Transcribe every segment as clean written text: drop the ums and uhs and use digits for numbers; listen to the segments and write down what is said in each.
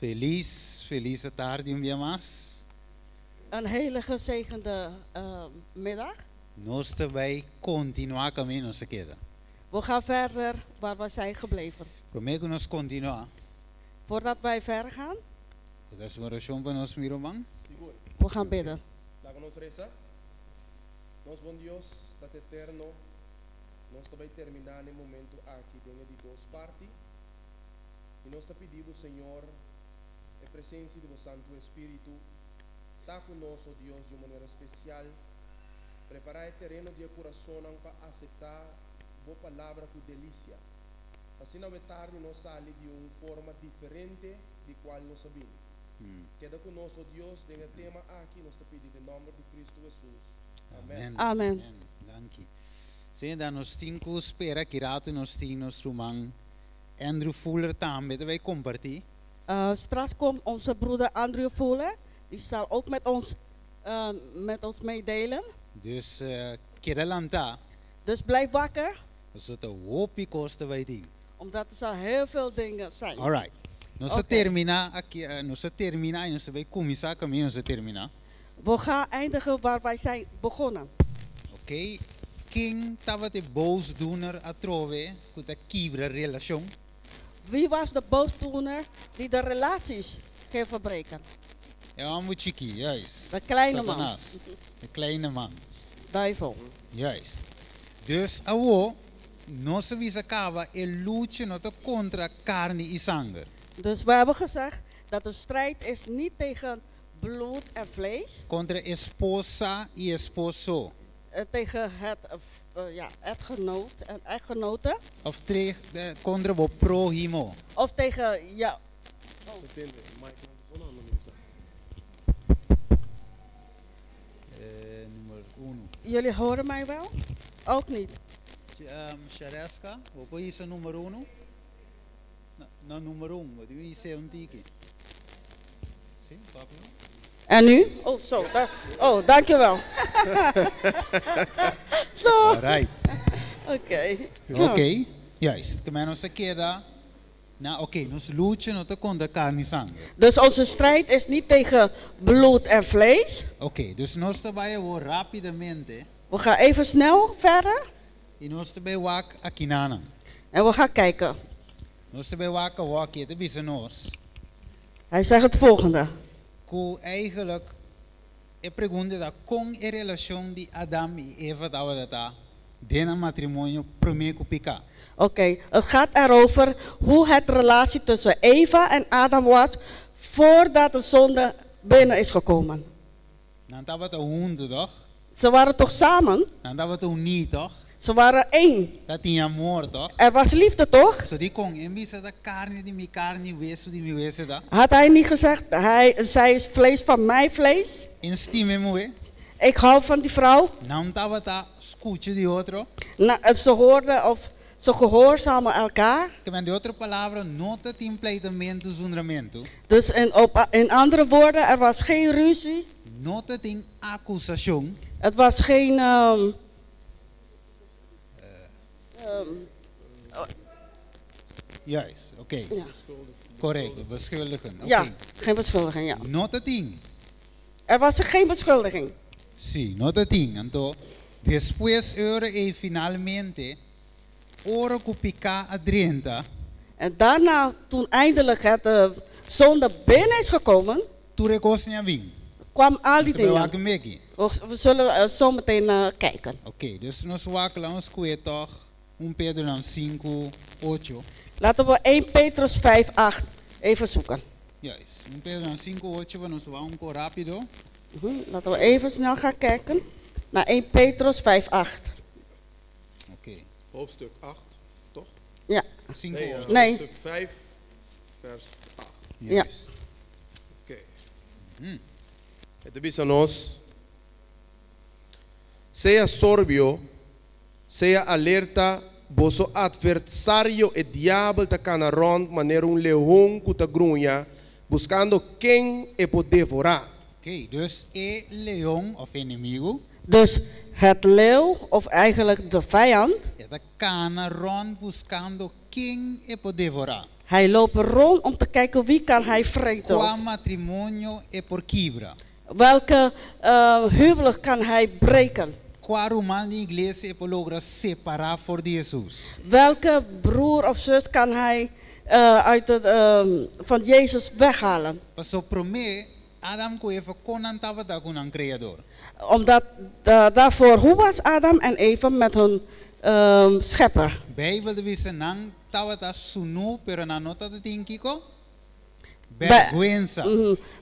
Felis, felis atardi un bia mas. Een hele gezegende middag. Nos ta bai kontinuá kaminda nos a keda. We gaan verder waar we zijn gebleven. Promé ku nos kontinuá. Voordat wij verder gaan. Bo ta hasi un orashon pa nos, mi ruman? Sigur. We gaan bidden. Laga nos resa. Nos bon Dios, Tata Eterno, nos ta bai terminá na e momentu aki den e di dos parti. I nos ta pidi Bo, Señor, e presensia di Bo Santu Espíritu ta ku nos, o Dios, di un manera spesial. Prepará e tereno di e kurasonnan pa aseptá Bo Palabra ku delisia. Asina awe tardi nos sali di un forma diferente di kual nos a bini. Keda ku nos, o Dios, den e tema aki nos ta pidi den nòmber di Kristu Hesus. Amèn. Amen. Danki. Señor, nos tin ku spera ki ratu nos tin nos ruman Andrew Fuller tambe ta bay comparti. Straks komt onze broeder Andrew Fuller, die zal ook met ons, met ons meedelen. Dus keda lanta. Dus blijf wakker. Pasobra ta hopi cos ta bay tin. Omdat er zal heel veel dingen zijn. Alright. Nos a termina aki, nos a termina y nos ta bay cuminsa caminda nos a termina. We gaan eindigen waar wij zijn begonnen. Oké, ken tabata e boosdoener atrobe ku ta kibra relashon? Wie was de boosdoener die de relaties ging verbreken? E hòmber chikí, juist. De kleine man. Satanas, de kleine man. Duivel. Juist. Dus awor, nos a bisa kaba e lucha no ta kontra karni i sanger. Dus we hebben gezegd dat de strijd is niet tegen bloed en vlees. Kontra esposa i esposo. Tegen het, ja, echtgenoot en echtgenote. Of kontra bo próhimo. Of tegen ja. Nummer uno. Jullie horen mij wel? Ook niet? Shareska, bo por hisa nummer uno? No, nummer un, bo tin hisa un tiki. Si, papia. En nu? Oh, zo. Da oh, dankjewel. Zo. Alright. Oké. Oké, juist. Ke men nos a keda na, oké, nos lucha no ta kontra karni i sanger. Dus onze strijd is niet tegen bloed en vlees. Oké, dus nos ta bai awor rápidamente. We gaan even snel verder. I nos ta bai wak akinanan. En we gaan kijken. Nos ta bai wak awor aki, e ta bisa nos. Hij zegt het volgende. Ku eigenlijk e pregunta ta kon e relashon di Adam i Eva tabata ta den nan matrimonio promé ku piká. Oké, het gaat erover hoe het relatie tussen Eva en Adam was voordat de zonde binnen is gekomen. Nan tabata huntu, tòg? Ze waren toch samen? Nan tabata uní, tòg? Ze waren één. Ta tin amor, tòg? Er was liefde, toch? So dikon e bisa ta karni di mi karni, wesu di mi wesu ta? Had hij niet gezegd, hij, zij is vlees van mijn vlees? E stima e muhé? Ik hou van die vrouw. Nan tabata skucha di otro? Na, ze hoorden of ze gehoorzamen elkaar. Ke men, di otro palabra, no ta tin pleitamentu, zundramentu. Dus in, op, in andere woorden, er was geen ruzie. No ta tin akusashon. Het was geen. Juist, oké. Ja. Korekto, beschuldigen. Oké. Ja, geen beschuldiging, ja. No ta tin. Er was geen beschuldiging. Sí, no ta tin. Anto, despues ora ei finalmente, ora ku piká a drenta. En daarna, toen eindelijk het zonde binnen is gekomen. Tur e kosnan a bin. Kwam al die Nos ta bai dingen. wak meki. We zullen zo meteen kijken. Oké, dus nos wak la ons kue tòg un Pedronan sinku, ocho. Laten we 1 Petrus 5, 8 even zoeken. Juist, un Pedronan sinku, ocho pa nos wak un ko rápido. Laten we even snel gaan kijken naar 1 Petrus 5, 8. Oké. Hoofdstuk 8, toch? Ja. Sinku, Nee, ocho. Nee. hoofdstuk 5, vers 8. Juist. Oké. E ta bisa nos, Sea sorbio, sea alerta, boso atversario e diabel ta kana rònt manera un leon ku ta gruña, buskando ken e por devorá. Oké, dus e leon òf enemigu. Dus het leeuw, of eigenlijk de vijand. E ta kana rònt buskando ken e por devorá. Hij loopt rond om te kijken wie kan hij vreten. Kua matrimonio e por kibra. Welke huwelijk kan hij breken? Kua ruman di iglesia e por logra separá for di Hesus. Welke broer of zus kan hij van Jezus weghalen? Paso promé, Adam ku Eva kon nan tabata ku nan Kreador. Omdat daarvoor, hoe was Adam en Eva met hun schepper? Beibel ta bisa nan tabata sunú, pero nan no tabatin kiko? Bèrgwensa.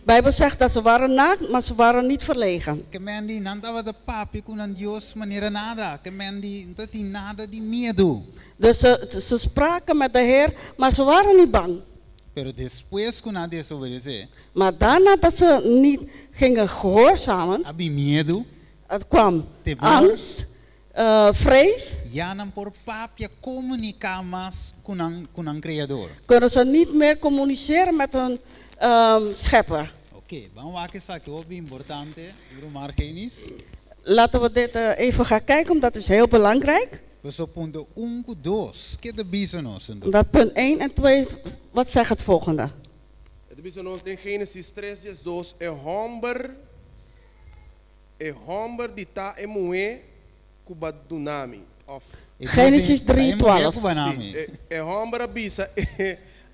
Bijbel zegt dat ze waren naakt, maar ze waren niet verlegen. Ke men di nan tabata papia ku nan Dios manera nada. Ke men di no tabatin nada di miedu. Dus ze spraken met de Heer, maar ze waren niet bang. Pero despues ku nan a desobedesé, Maar daarna dat ze niet gingen gehoorzamen, a bin miedu, het kwam temor. Angst, vrees. Ya nan por papia komuniká mas ku nan Kreador. Kunnen ze niet meer communiceren met hun schepper. Oké, ban wak esaki hopi importante, ruman Argenis. Laten we dit even gaan kijken, omdat het is heel belangrijk. Paso punto 1 ku 2, ke ta bisa nos anto? Omdat punt 1 en 2, wat zegt het volgende? E ta bisa nos den Génesis 3, 2, e hòmber, e hòmber di ta e muhé ku b'a duna mi. Of, Génesis 3, 12. Ku b'a duna mi. Si, e hòmber a bisa,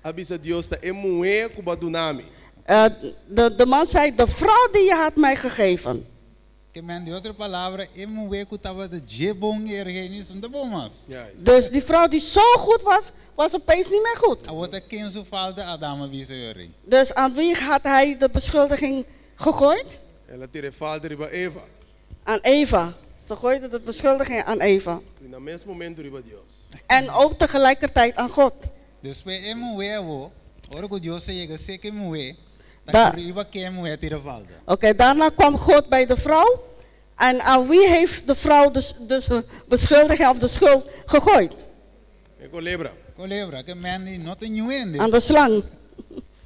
a bisa Dios ta e muhé ku b'a duna mi. De man zei, de vrouw die je had mij gegeven. Ke men di otro palabra, e muhé ku tabata dje bon Argenis, no ta bon mas. Juist. Dus die vrouw die zo goed was, was opeens niet meer goed. Awor ta ken su falta Adam a bisa yori. Dus aan wie had hij de beschuldiging gegooid? El a tira e falta riba Eva. Aan Eva. Ze gooiden de beschuldiging aan Eva. I na mes momento riba Dios. En ook tegelijkertijd aan God. Despues e muhé awor, ora ku Dios a yega serka e muhé, ta riba ken e muhé a tira falta. Oké, daarna kwam God bij de vrouw. En aan wie heeft de vrouw dus beschuldiging of de schuld gegooid? E kolebra. Kolebra, ke men di no ta niun hende. Aan de slang.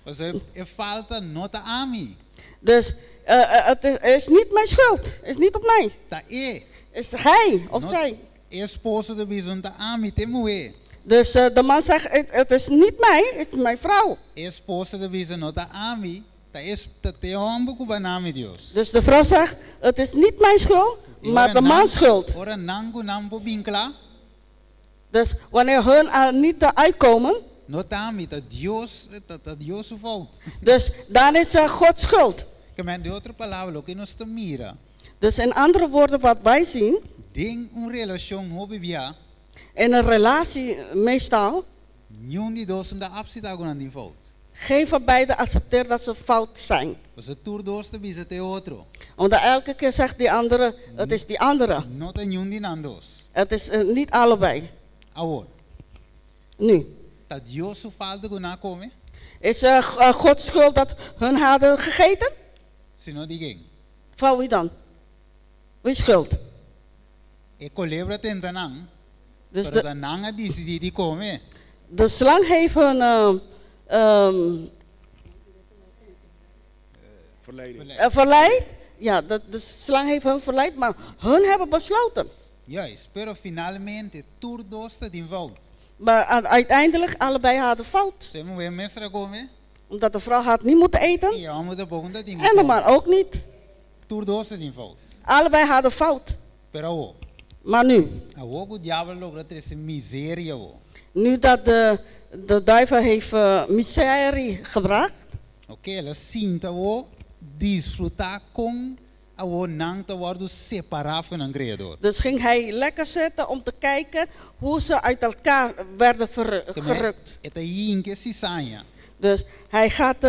Paso e falta no ta ami. Dus het is niet mijn schuld. Het is niet op mij. Ta e. Het is hij of No, zij. E esposo ta bisa no ta ami, ta e muhé. Dus de man zegt, het is niet mij, het is mijn vrouw. E esposa ta bisa no ta ami, ta e ta e hòmber ku b'a duna mi Dios. Dus de vrouw zegt, het is niet mijn schuld, I maar ora de nan- man's schuld. Ora nan ku nan por bin kla, Dus wanneer hun niet uitkomen, no ta ami, ta Dios, ta Dios su fout. dus dan is Gods schuld. Ke men di otro palabra, loke nos ta mira, Dus in andere woorden, wat wij zien, den un relashon hopi bia, in een relatie meestal, niun di dos no ta aseptá ku nan tin fout. Geen van beiden accepteert dat ze fout zijn. Paso tur dos ta bisa ta e otro. Omdat elke keer zegt die andere, het is die andere. No ta niun di nan dos. Het is niet allebei. Awor. Nu. Ta Dios su falta ku nan a kome? Is Gods schuld dat hun hadden gegeten? Sino di ken? Van wie dan? Wie schuld? E kolebra a tenta nan. Dus pero ta nan a disidí di kome. De slang heeft hun Verleiding. Verleid. Ja, de slang heeft hun verleid, maar hun hebben besloten. Juist, pero finalmente tur dos ta tin fout. Maar uiteindelijk allebei hadden fout. E muhé mester a kome? Omdat de vrouw had niet moeten eten. I e hòmber tampoko no tin En de man ook niet. Tur dos ta tin fout. Allebei hadden fout. Pero awor, Maar nu, awor ku diabel a logra trese miseria awor. Nu dat de duivel heeft miserie gebracht. Oké, el a sinta awor disfrutá kon awor nan ta wòrdu separá for di nan Kreador. Dus ging hij lekker zitten om te kijken hoe ze uit elkaar werden gerukt. E ta hinka sisaña. Dus hij gaat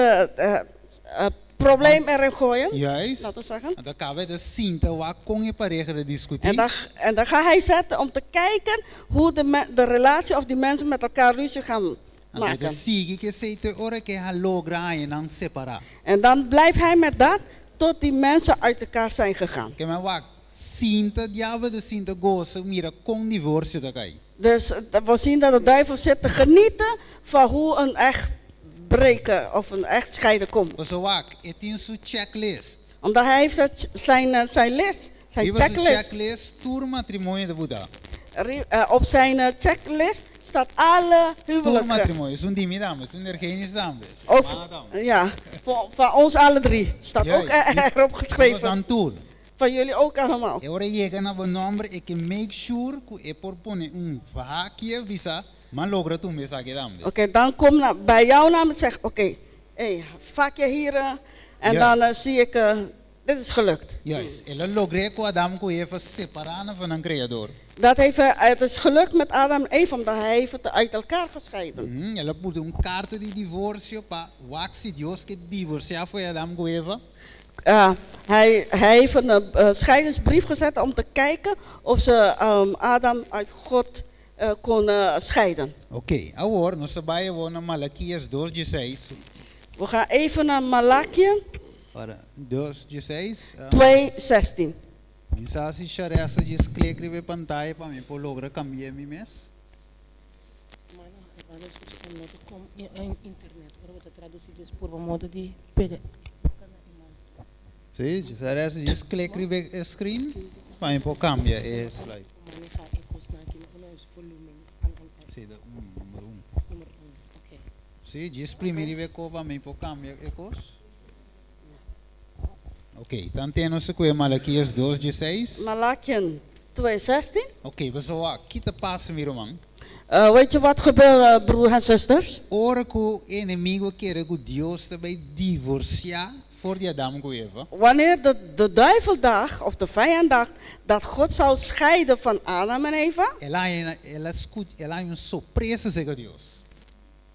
het probleem erin gooien. Juist. Laten we zeggen. Anto kaba e ta sinta wak kon e pareha ta diskutí. En dan gaat hij zetten om te kijken hoe de relatie of die mensen met elkaar ruzie gaan Anto e ta maken. sigui ku esei te ora ku e logra haña nan separá. En dan blijft hij met dat tot die mensen uit elkaar zijn gegaan. Ke men wak sinta diabel ta sinta gosa mira kon divorsio ta kai. Dus we zien dat de duivel zit te genieten van hoe een echt breken of een echt scheiden komt. Paso wak, e tin su checklist. Omdat hij heeft het, zijn list, zijn Riba su checklist. checklist tur matrimonio ta butá. Op zijn checklist staat alle Tur huwelijken. matrimonio, esun di mi tambe, esun di Ergenis tambe. Ook, Mana tambe. ja, van ons alle drie staat ook erop geschreven. Nan tur. Van jullie ook allemaal. E ora yega na bo nòmber e ke make sure ku e por pone un vakje bisa, m'a logra tuma esaki tambe. Oké, dan kom bij jouw naam en zeg, oké, hey, vakje hier. En dan zie ik, dit is gelukt. Juist, el a logra ku Adam ku Eva separá nan for di nan Kreador. Dat heeft, het is gelukt met Adam en Eva, omdat hij heeft het uit elkaar gescheiden. El a pone un karta di divorsio pa wak si Dios ke divorsiá for di Adam ku Eva. Hij heeft een scheidingsbrief gezet om te kijken of ze Adam uit God kon scheiden. Oké, awor, nos ta bai na Malakias 2:16. We gaan even naar Malachië Ora, 2:16. 2:16. Mi sa si Sharessa djis klik riba pantaya pa mi por logra kambia mi mes. Mano, no com internet, pero bo tradusí dus por modo di pega. Si, Sharessa djis klik riba e screen pa mi por kambia e slide. Maneha e kosnan aki no e volumen an an an Si, ta un, number 1. Nummer 1. Oké. Si, djis primi riba ko pa mi por kambia e kos. Ok, tantu nos ku Malakias 2:16. Malachië 2:16. Ok, pessoal, kiko ta pasa, mi ruman? Weet je wat gebeurt, broer en zusters? Ora ku enemigu kere ku Dios ta bai divorsiá for di Adam ku Eva. Wanneer de duivel dacht, of de vijand dacht, dat God zou scheiden van Adam en Eva. El a haña un sorpresa serka Dios.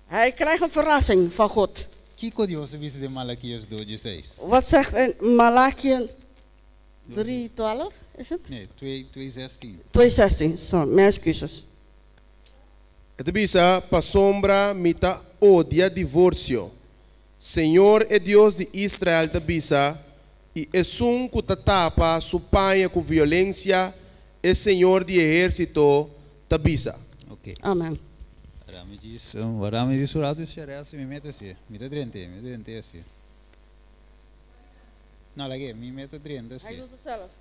Hij krijgt een verrassing van God. Kiko Dios a bisa den Malakias 2:16? Wat zegt in Malachië 3:12, is het? Nee, 2, 2:16. 2:16, sorry, mijn excuses. E ta bisa pasombra mi ta odia divorsio. Señor e Dios di Israel ta bisa i esun ku ta tapa su paña ku violensia e Señor di ehérsito ta bisa. Ok. Amen. Rami diz, rami diz urato xeressa mi mete assim. Mi ta drente, mi drente assim. No, lag'é, mi mete drente Hij assim. doet het zelf.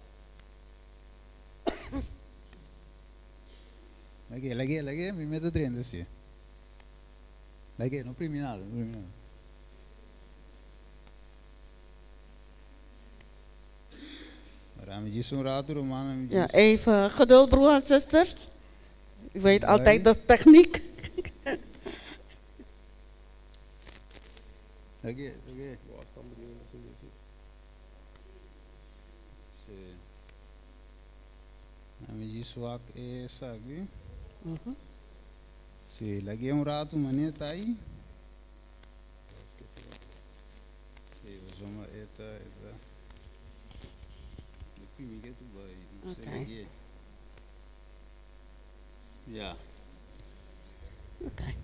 Lag'é, lag'é, lag'é, mi mete drente assim. Lag'é, no primi nada, no primi nada. Rami diz un rato, romano, mi Ja, diz. even geduld, broer en zusters. U weet altijd de techniek. Lag'é, lag'é. Si. Ami djis wak esaki. Si, lag'é un ratu manera ta ei. Si, zoma eta eta. Oké. Ja. Oké.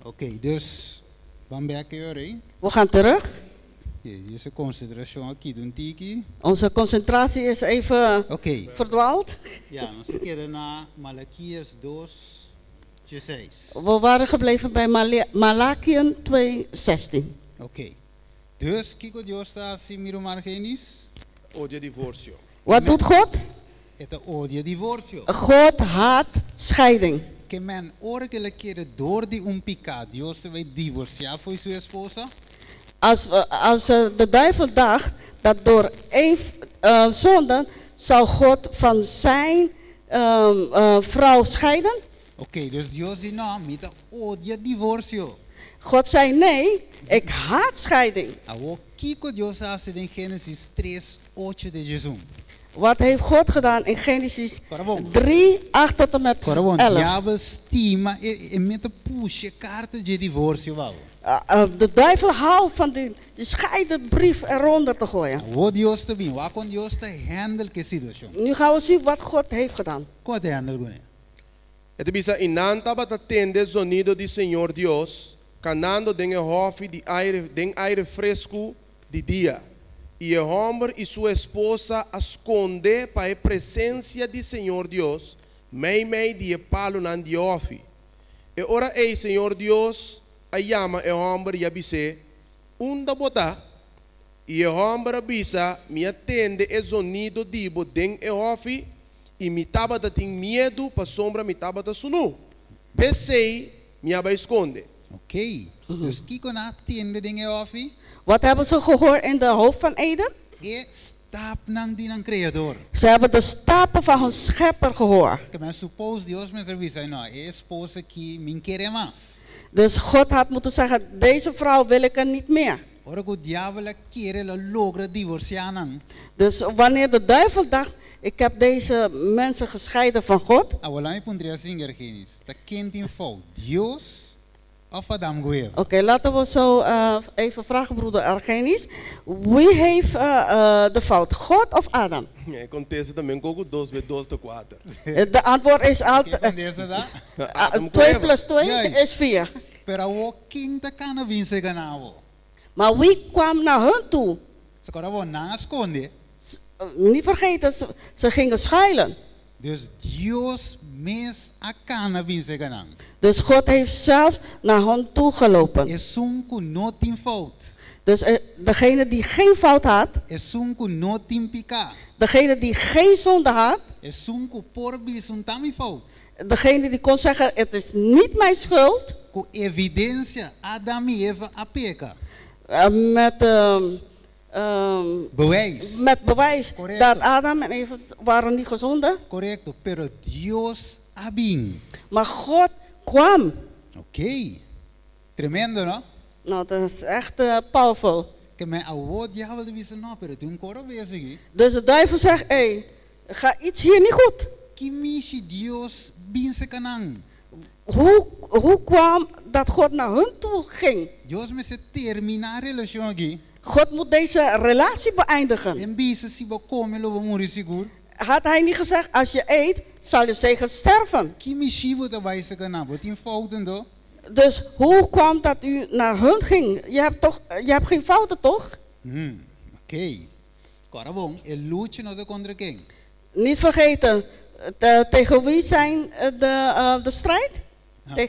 Oké, dus dan ben ik weer, hè? We gaan terug. Deze konsentrashon aki un tiki. Onze concentratie is even verdwaald. Ja, nos a keda na Malakias 2, 6. We waren gebleven bij Malachiën 2:16. Oké. Dus, kiko Dios ta hasi, mi ruman Argenis? Odia divorsio. Wat doet God? E ta odia divorsio. God haat scheiding. Ke men ora ku el a kere dor di un piká, Dios ta bai divorsiá for di su esposa. Als de duivel dacht dat door één zonde zou God van zijn vrouw scheiden. Oké, dus Dios di no, mi ta odia divorsio. God zei nee, ik haat scheiding. Awor kiko Dios a hasi den Génesis 3, 8 te 11. Wat heeft God gedaan in Genesis Kòrda bon. 3, 8 tot en met Kòrda bon, 11? Diabel stima e mes ta push e karta di divorsio, wou. De duivel houdt van die scheidenbrief eronder te gooien. Awor Dios ta bin, wak kon Dios ta handle ku e situashon. Nu gaan we zien wat God heeft gedaan. Kon e ta handle kuné? E ta bisa i nan tabata tende zonido di Señor Dios, kanando den e hòfi di aire, den aire fresku di dia. I e hòmber i su esposa a skonde pa e presensia di Señor Dios, mei mei di e palunan di hòfi. E ora ei Señor Dios a yama e hòmber i a bis'é, unda bo ta? I e hòmber a bisa, mi a tende e zonido di bo den e hòfi, I mi tabatin miedu pasobra mi tabata sunú. P'esei mi a bai skonde. Oké. Dus kiko nan a tende den e hòfi. Wat hebben ze gehoord in de hof van Eden? E stapnan di nan kreador. Ze hebben de stappen van hun schepper gehoord. Ke men suppose Dios mester bisa, no, e esposa aki mi n' ke mas. Dus God had moeten zeggen, deze vrouw wil ik er niet meer. Ora ku diabel a kere el a logra divorsiá nan. Dus wanneer de duivel dacht, ik heb deze mensen gescheiden van God. Awor laga mi puntra asina, Gergenis. Ta ken tin fout? Dios òf Adam ku Eva? Oké, laten we zo even vragen, broeder Argenis. Wie heeft de fout, God of Adam? E kontesta tambe ku 2 be 2 ta 4. De antwoord is Ke altijd, kontesta ta? Adam 2 Eva. plus 2 Juist. is 4. Pero awor ken ta kana bin serka nan. Maar wie kwam naar hun toe? Kòrda bon, nan a skonde. Niet vergeten, ze gingen schuilen. Dus Dios mes a kana bin serka nan. Dus God heeft zelf naar hen toe gelopen. Esun ku no tin fout. Dus degene die geen fout had, Esun ku no tin piká. degene die geen zonde had, Esun ku por bisa n' ta mi fout. degene die kon zeggen, het is niet mijn schuld, Ku evidensia Adam i Eva a peka. met Bewijs. met bewijs Korekto. dat Adam en Eva waren niet gezonden. Korekto, pero Dios a bin. Maar God kwam. Oké. Tremendo, no? Nou, dat is echt powerful. Ke men awor diabel ta bisa no, pero tin un kos robes aki. Dus de duivel zegt, hé, hey, ga iets hier niet goed. Ki mishi Dios bin serka nan. Hoe kwam dat God naar hun toe ging? Dios mester terminá e relashon aki. God moet deze relatie beëindigen. E n' bisa si bo kome lo bo muri sigur. Had hij niet gezegd, als je eet, zal je zeker sterven. Ki mishi bo ta bai serka nan, bo tin fout anto. Dus hoe kwam dat u naar hun ging? Je hebt geen fouten, toch? Oké. Kòrda bon, e lucha no ta kontra ken? Niet vergeten, tegen wie zijn de strijd? Ja.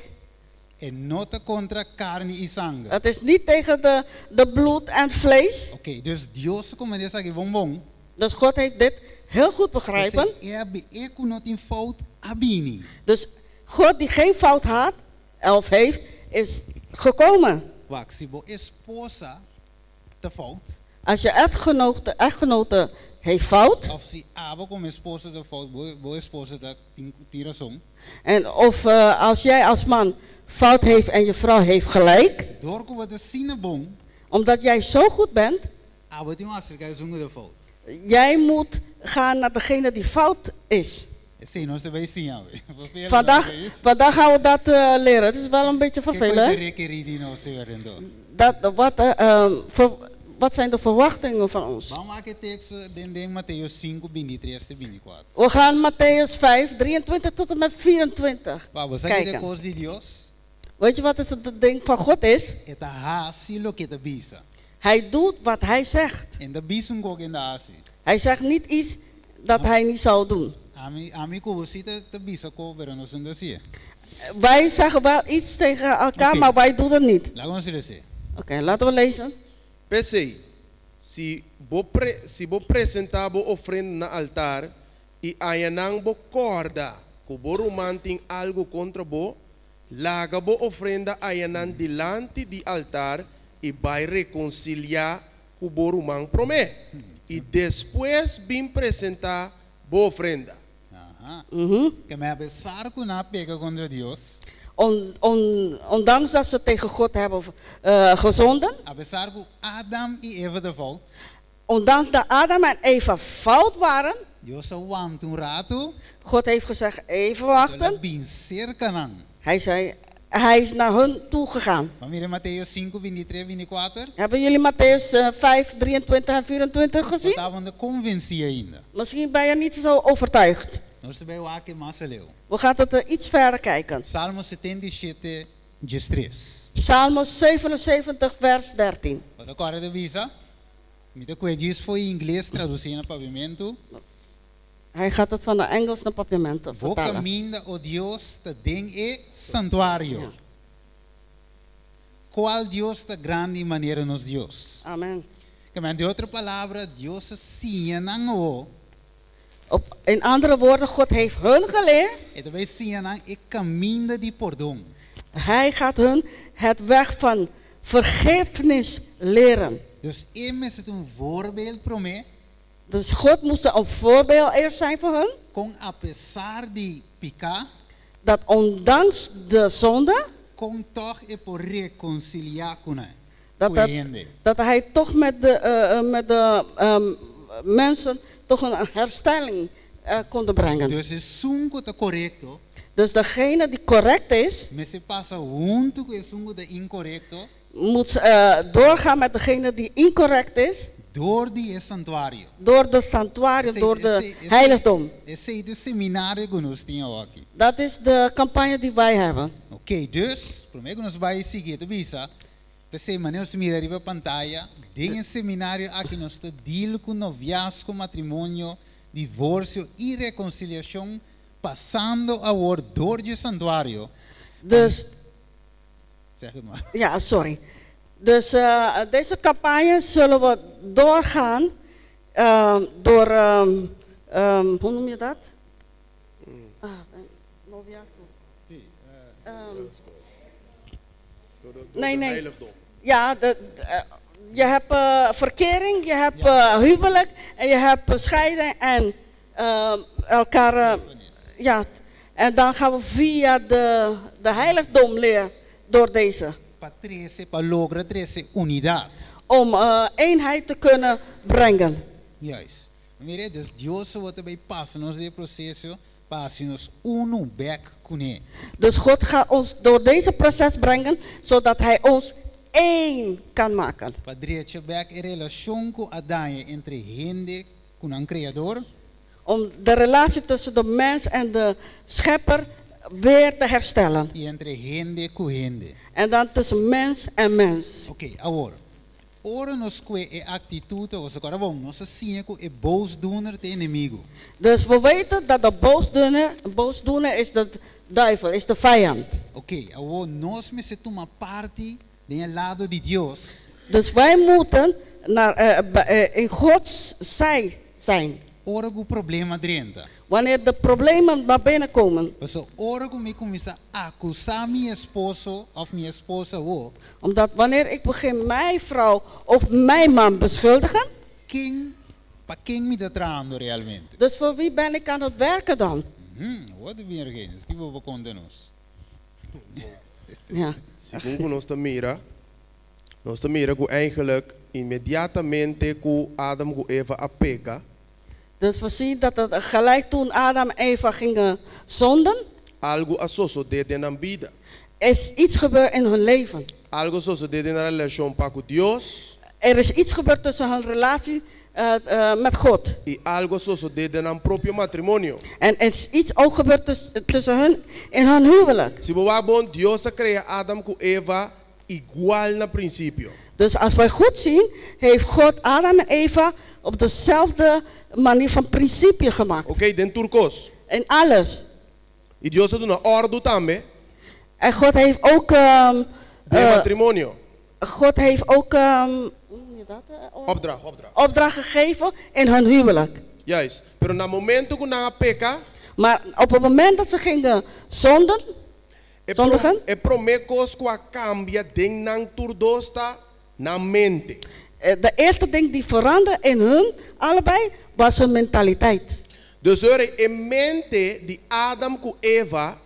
E no ta kontra karni i sanger. Het is niet tegen de bloed en vlees. Oké, dus Dios a komprondé esaki bon bon. Dus God heeft dit heel goed begrijpen. E e ku no tin fout a bini. Dus God die geen fout had, of heeft, is gekomen. Wak, si bo esposa ta fout, Als je echtgenote heeft fout, òf si abo komo esposa ta fout, bo esposa ta tin rason. en of als jij als man fout heeft en je vrouw heeft gelijk, Dor ku bo ta asina bon, omdat jij zo goed bent, abo tin ku aserká esun ku ta fout. jij moet gaan naar degene die fout is. Esei nos ta bai siña. Vandaag gaan we dat leren. Het is wel een beetje vervelend. Kiko hè? ta rekerí di nos anto? Wat zijn de verwachtingen van ons? Ban wak e teksto den Mateo 5, 23 te 24. We gaan Mattheüs 5, 23 tot en met 24 Pa, bo sa kiko kijken. kos di Dios? Weet je wat het ding van God is? E ta hasi loke e ta bisa. Hij doet wat hij zegt. E n' ta bisa un kos ku e n' ta hasi. Hij zegt niet iets dat hij niet zou doen. Ami ku bo ta bisa kos, pero nos n' ta hasi. Wij zeggen wel iets tegen elkaar, Oké. maar wij doen het niet. Laga nos lesa. Oké, laten we lezen. P'esei, si bo presentá bo ofrenda na altar i ayanan bo kòrda ku bo ruman tin algu kontra bo, laga bo ofrenda ayanan dilanti di altar i bai rekonsiliá ku bo ruman promé. I despues bin presentá bo ofrenda. Aha. Mhm. Ke men apesar ku nan a peka kontra Dios, Ondanks dat ze tegen God hebben gezonden, apesar ku Adam i Eva ta fout, ondanks dat Adam en Eva fout waren, Dios a wanta un ratu, God heeft gezegd, even wachten. bin serka nan. Hij zei, hij is naar hun toe gegaan. Ban mira Mateo 5, 23, 24. Hebben jullie Mattheüs 5, 23 en 24 gezien? Bo n' ta konvensí ainda. Misschien ben je niet zo overtuigd. Nos ta bai wak mas aleu. We gaan het iets verder kijken. Salmo 77, 3. Psalm 77, vers 13. Bo ta kòrda e bisa? Mi ta kue djis for di ingles tradusí na papiamentu. Hij gaat het van de Engels naar Papiamento Bo vertalen. kaminda, o Dios, ta den e santuario. Ja. Kua Dios ta grandi manera nos Dios? Amen. Ke men, den otro palabra, Dios a siña nan o. In andere woorden, God heeft hun geleerd. E ta bai siña nan e kaminda di pordon. Hij gaat hun het weg van vergiffenis leren. Dus E mester ta un voorbeeld promé. Dus God moest een voorbeeld eerst zijn voor hun. Kon apesar di piká. Dat ondanks de zonde. Kon tòg e por rekonsiliá ku nan. Dat, dat, dat hij toch met de mensen toch een herstelling kon brengen. Dus esun ku ta korekto. Dus degene die correct is, Mester pasa huntu ku esun ku ta inkorekto. Moet doorgaan met degene die incorrect is. Dor di e santuario. Door de santuario, door de heiligdom. Esei ta e seminario ku nos tin aki. Dat is de campagne die wij hebben. Oké, dus, promé ku nos bai sigui, ta bisa, p'esei manera nos mira riba pantaya, den e seminario aki nos ta deal ku noviazgo, matrimonio, divorsio i rekonsiliashon, pasando awor dor di santuario. Dus, Zeg het maar. Ja, sorry. Dus deze campagne zullen we doorgaan door, hoe noem je dat? Ah, noviazgo. Si, Door Nee, de nee. heiligdom. Ja, je hebt verkering, je hebt huwelijk en je hebt scheiden en elkaar. Ja, en dan gaan we via de heiligdom leren door deze. Pa trese, pa logra trese unidat. Om eenheid te kunnen brengen. Juist. Mira, dus Dios ta bai pasa nos den e proseso, pa hasi nos unu bèk kuné. Dus God gaat ons door deze proces brengen, zodat Hij ons één kan maken. Pa drecha bèk e relashon ku a daña entre hende ku nan Kreador. Om de relatie tussen de mens en de schepper weer te herstellen. I entre hende ku hende. En dan tussen mens en mens. Oké, awor. Ora nos kue e aktitut, awor bon, nos a siña ku e boosdoener ta enemigu. Dus we weten dat de boosdoener is de duivel, is de vijand. Oké, awor nos mester tuma parti den e lado di Dios. Dus wij moeten in Gods zij zijn. Ora ku problema drenta. Wanneer de problemen naar binnen komen. Paso ora ku mi kuminsá akusá mi esposo òf mi esposa o. Omdat wanneer ik begin mijn vrouw of mijn man beschuldigen. Ken, pa ken mi ta trahando realmente? Dus voor wie ben ik aan het werken dan? Wat weer geen? Kiko bo konta nos. Ja. Segun ku nos ta mira, nos ta mira ku eigenlijk inmediatamente ku Adam ku Eva a peka. Dus we zien dat het gelijk toen Adam en Eva gingen zonden, Algu a sosodé den nan bida. Is iets gebeurd in hun leven. Algu a sosodé den nan relashon pa ku Dios. Er is iets gebeurd tussen hun relatie met God. I algu a sosodé den nan propio matrimonio. En er is iets ook gebeurd tussen hun in hun huwelijk. Si bo wak bon, Dios a krea Adam ku Eva igual na prinsipio. Dus als wij goed zien, heeft God Adam en Eva op dezelfde manier van principe gemaakt. Oké, den tur kos. In alles. I Dios a duna òrdu tambe. En God heeft ook. Den matrimonio. God heeft ook. Hoe noem je dat? Opdracht, opdracht. Opdracht gegeven in hun huwelijk. Juist. Pero na momento ku nan a peka. Maar op het moment dat ze gingen zonden, zondigen, E promé kos ku a kambia den nan tur dos ta nan mente. De eerste ding die veranderde in hun allebei was hun mentaliteit. Dus ora e mente di Adam ku Eva.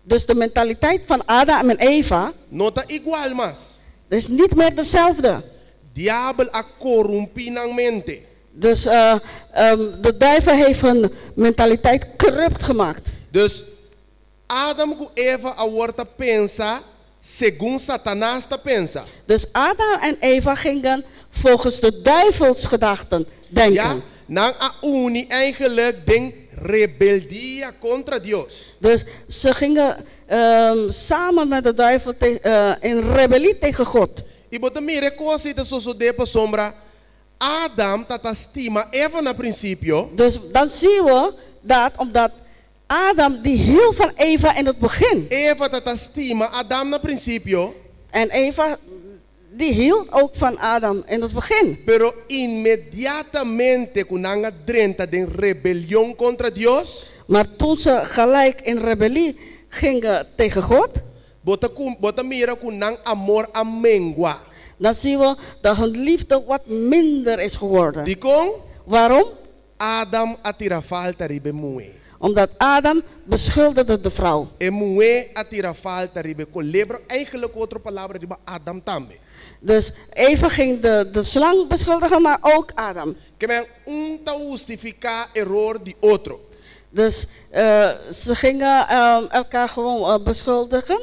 Dus de mentaliteit van Adam en Eva. No ta igual mas. Is niet meer dezelfde. Diabel a korumpí nan mente. Dus de duivel heeft hun mentaliteit corrupt gemaakt. Dus Adam ku Eva awor ta pensa segun Satanas ta pensa. Dus Adam en Eva gingen volgens de duivelsgedachten denken. Ja, nan a uni eigenlijk den rebeldia kontra Dios. Dus ze gingen samen met de duivel in rebellie tegen God. I bo ta mira kos ei ta sosodé pasobra Adam tabata stima Eva na prinsipio. Dus dan zien we dat omdat Adam die hield van Eva in het begin. Eva tabata stima Adam na prinsipio. En Eva Die hield ook van Adam in het begin. Pero inmediatamente ku nan a drenta den rebelion kontra Dios, Maar toen ze gelijk in rebellie gingen tegen God, bo ta ku bo ta mira ku nan amor a mengua. dan zien we dat hun liefde wat minder is geworden. Dikon? Waarom? Adam a tira falta riba e muhé. Omdat Adam beschuldigde de vrouw. E muhé a tira falta riba e kolebra, eigenlijk otro palabra riba Adam tambe. Dus Eva ging de slang beschuldigen, maar ook Adam. Ke men un ta hustifiká eror di otro. Dus ze gingen elkaar gewoon beschuldigen.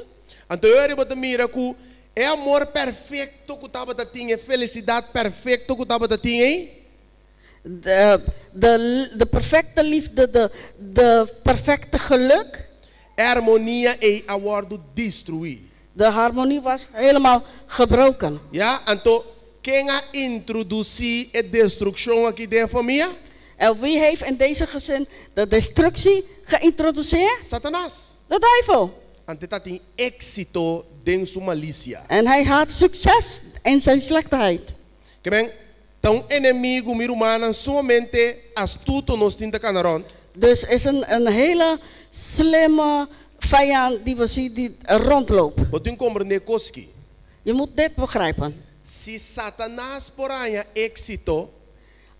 Anto e ora bo ta mira ku e amor perfekto ku tabata tin, e felisidat perfekto ku tabata tin ei. De perfecte liefde, de perfecte geluk. E harmonia ei a wòrdu destruí. De harmonie was helemaal gebroken. Ya, anto ken a introdusí e destrukshon aki den e famia? En wie heeft in deze gezin de destructie geïntroduceerd? Satanas. De duivel. Anto e ta tin éksito den su malisia. En hij had succes in zijn slechtheid. Ke men, ta un enemigu, mi rumannan, sumamente astuto nos tin ta kana rònt. Dus is een hele slimme vijand die we zien die rondloopt. Bo tin komprendé kos ki. Je moet dit begrijpen. Si Satanas por haña éksito.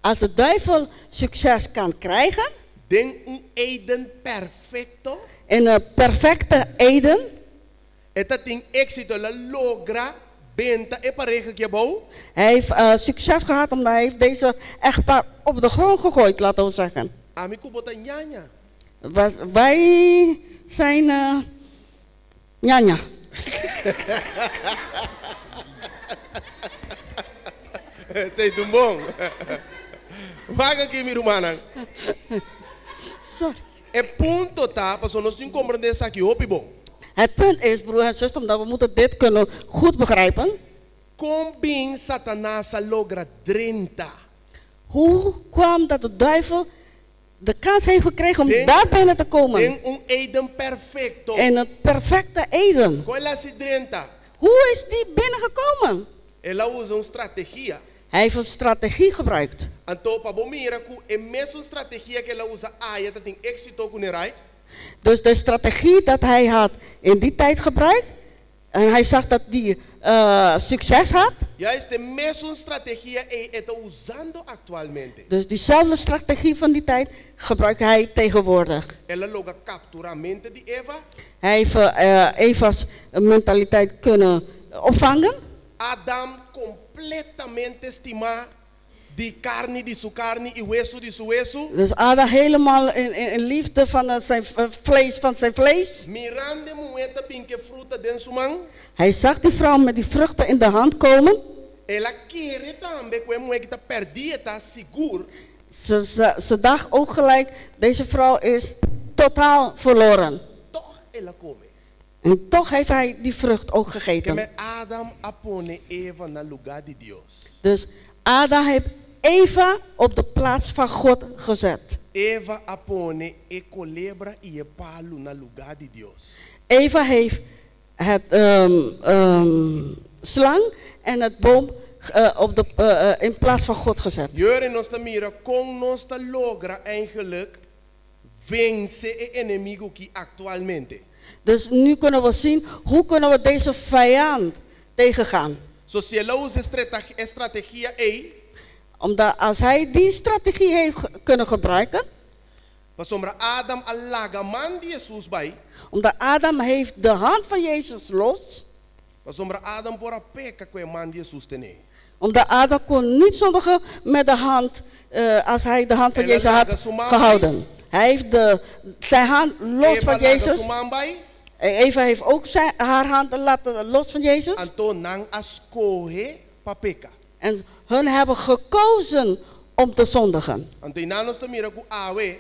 Als de duivel succes kan krijgen. Den un Eden perfekto. In een perfecte Eden. E ta tin éksito, el a logra benta e pareha ki abou. Hij heeft succes gehad omdat hij heeft deze echtpaar op de grond gegooid, laten we zeggen. Ami ku bo ta ñaña. Was, wij zijn ñaña. Esei ta un bon. Wak aki mi rumannan. Sorry. E punto ta, pasobra nos tin komprendé esaki hopi bon. Het punt is, broer en zuster, omdat we moeten dit kunnen goed begrijpen. Kon bin Satanas a logra drenta? Hoe kwam dat de duivel de kans heeft gekregen om Den daar binnen te komen? Den un Eden perfecto. In het perfecte Eden. Kon el a hasi drenta? Hoe is die binnengekomen? El a usa un strategia. Hij heeft een strategie gebruikt. Anto pa bo mira ku e mesun strategia ku el a usa aya ta tin éksito ku ne, right? Dus de strategie dat hij had in die tijd gebruikt, en hij zag dat die succes had. Juist e mesun strategia ei e ta usando aktualmente. Dus diezelfde strategie van die tijd gebruikt hij tegenwoordig. El a logra kapturá mente di Eva. Hij heeft Eva's mentaliteit kunnen opvangen. Adam kompletamente stimá di karni di su karni i wesu di su wesu. Dus Adam helemaal in liefde van zijn vlees van zijn vlees. Mirando e muhé ta bin ku e fruta den su man. Hij zag die vrouw met die vruchten in de hand komen. El a kere tambe ku e muhé ki ta pèrdí e ta sigur. Ze dacht ook gelijk, deze vrouw is totaal verloren. Tòg el a kome. En toch heeft hij die vrucht ook gegeten. Ke men Adam a pone Eva na lugá di Dios. Dus Adam heeft Eva op de plaats van God gezet. Eva a pone e kolebra i e palu na lugá di Dios. Eva heeft het slang en het boom in plaats van God gezet. Jere nos ta mira kon nos ta logra eigenlijk vense e enemigu ki aktualmente. Dus nu kunnen we zien hoe kunnen we deze vijand tegengaan. So si el a usa e strategia ei. Omdat als hij die strategie heeft kunnen gebruiken. Pasobra Adam a laga man di Hesus bai. Omdat Adam heeft de hand van Jezus los. Pasobra Adam por a peka ku e man di Hesus tene. Omdat Adam kon niet zondigen met de hand, als hij de hand van El a Jezus had laga su man bai. gehouden. Hij heeft zijn hand los Eva van laga Jezus. su man bai. En Eva heeft ook haar hand laten los van Jezus. Anto nan a skohe pa peka. En hun hebben gekozen om te zondigen. Anto einan nos ta mira ku awe.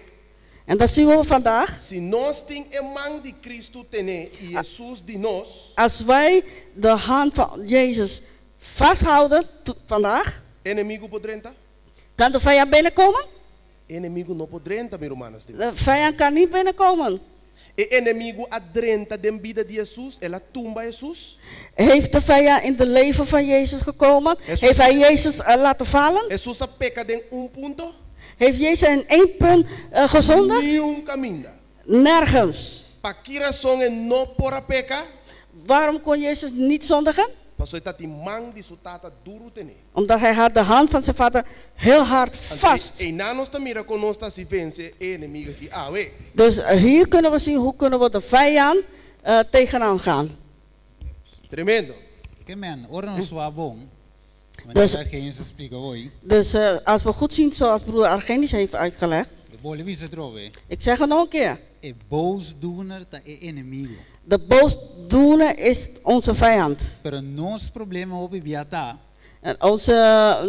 En dat zien we vandaag. Si nos tin e man di Cristo tene i Hesus di nos. Als wij de hand van Jezus vasthouden vandaag. Enemigu por drenta? Kan de vijand binnenkomen? Enemigu no por drenta, mi rumannan stimá. De vijand kan niet binnenkomen. E enemigu a drenta den bida di Hesus, el a tumba Hesus? Heeft de vijand in het leven van Jezus gekomen? Jezus- Heeft hij Jezus laten vallen? Hesus a peka den un punto? Heeft Jezus in één punt gezondigd? Niun kaminda. Nergens. Pa ki rason e no por a peka? Waarom kon Jezus niet zondigen? Paso e tabatin man di su tata duru tené. Omdat hij had de hand van zijn vader heel hard vast. Einan nos ta mira kon nos ta vense e enemigu aki awe. Dus hier kunnen we zien hoe kunnen we de vijand tegenaan gaan. Tremendo. Ke men, ora nos wak bon, Dus- manera Argenis a splika awor, Dus als we goed zien zoals broer Argenis heeft uitgelegd. Mi ta bolbe bisa atrobe, Ik zeg het nog een keer. E boosdoener ta e enemigu. De boosdoener is onze vijand. Pero nos problema hopi bia ta, En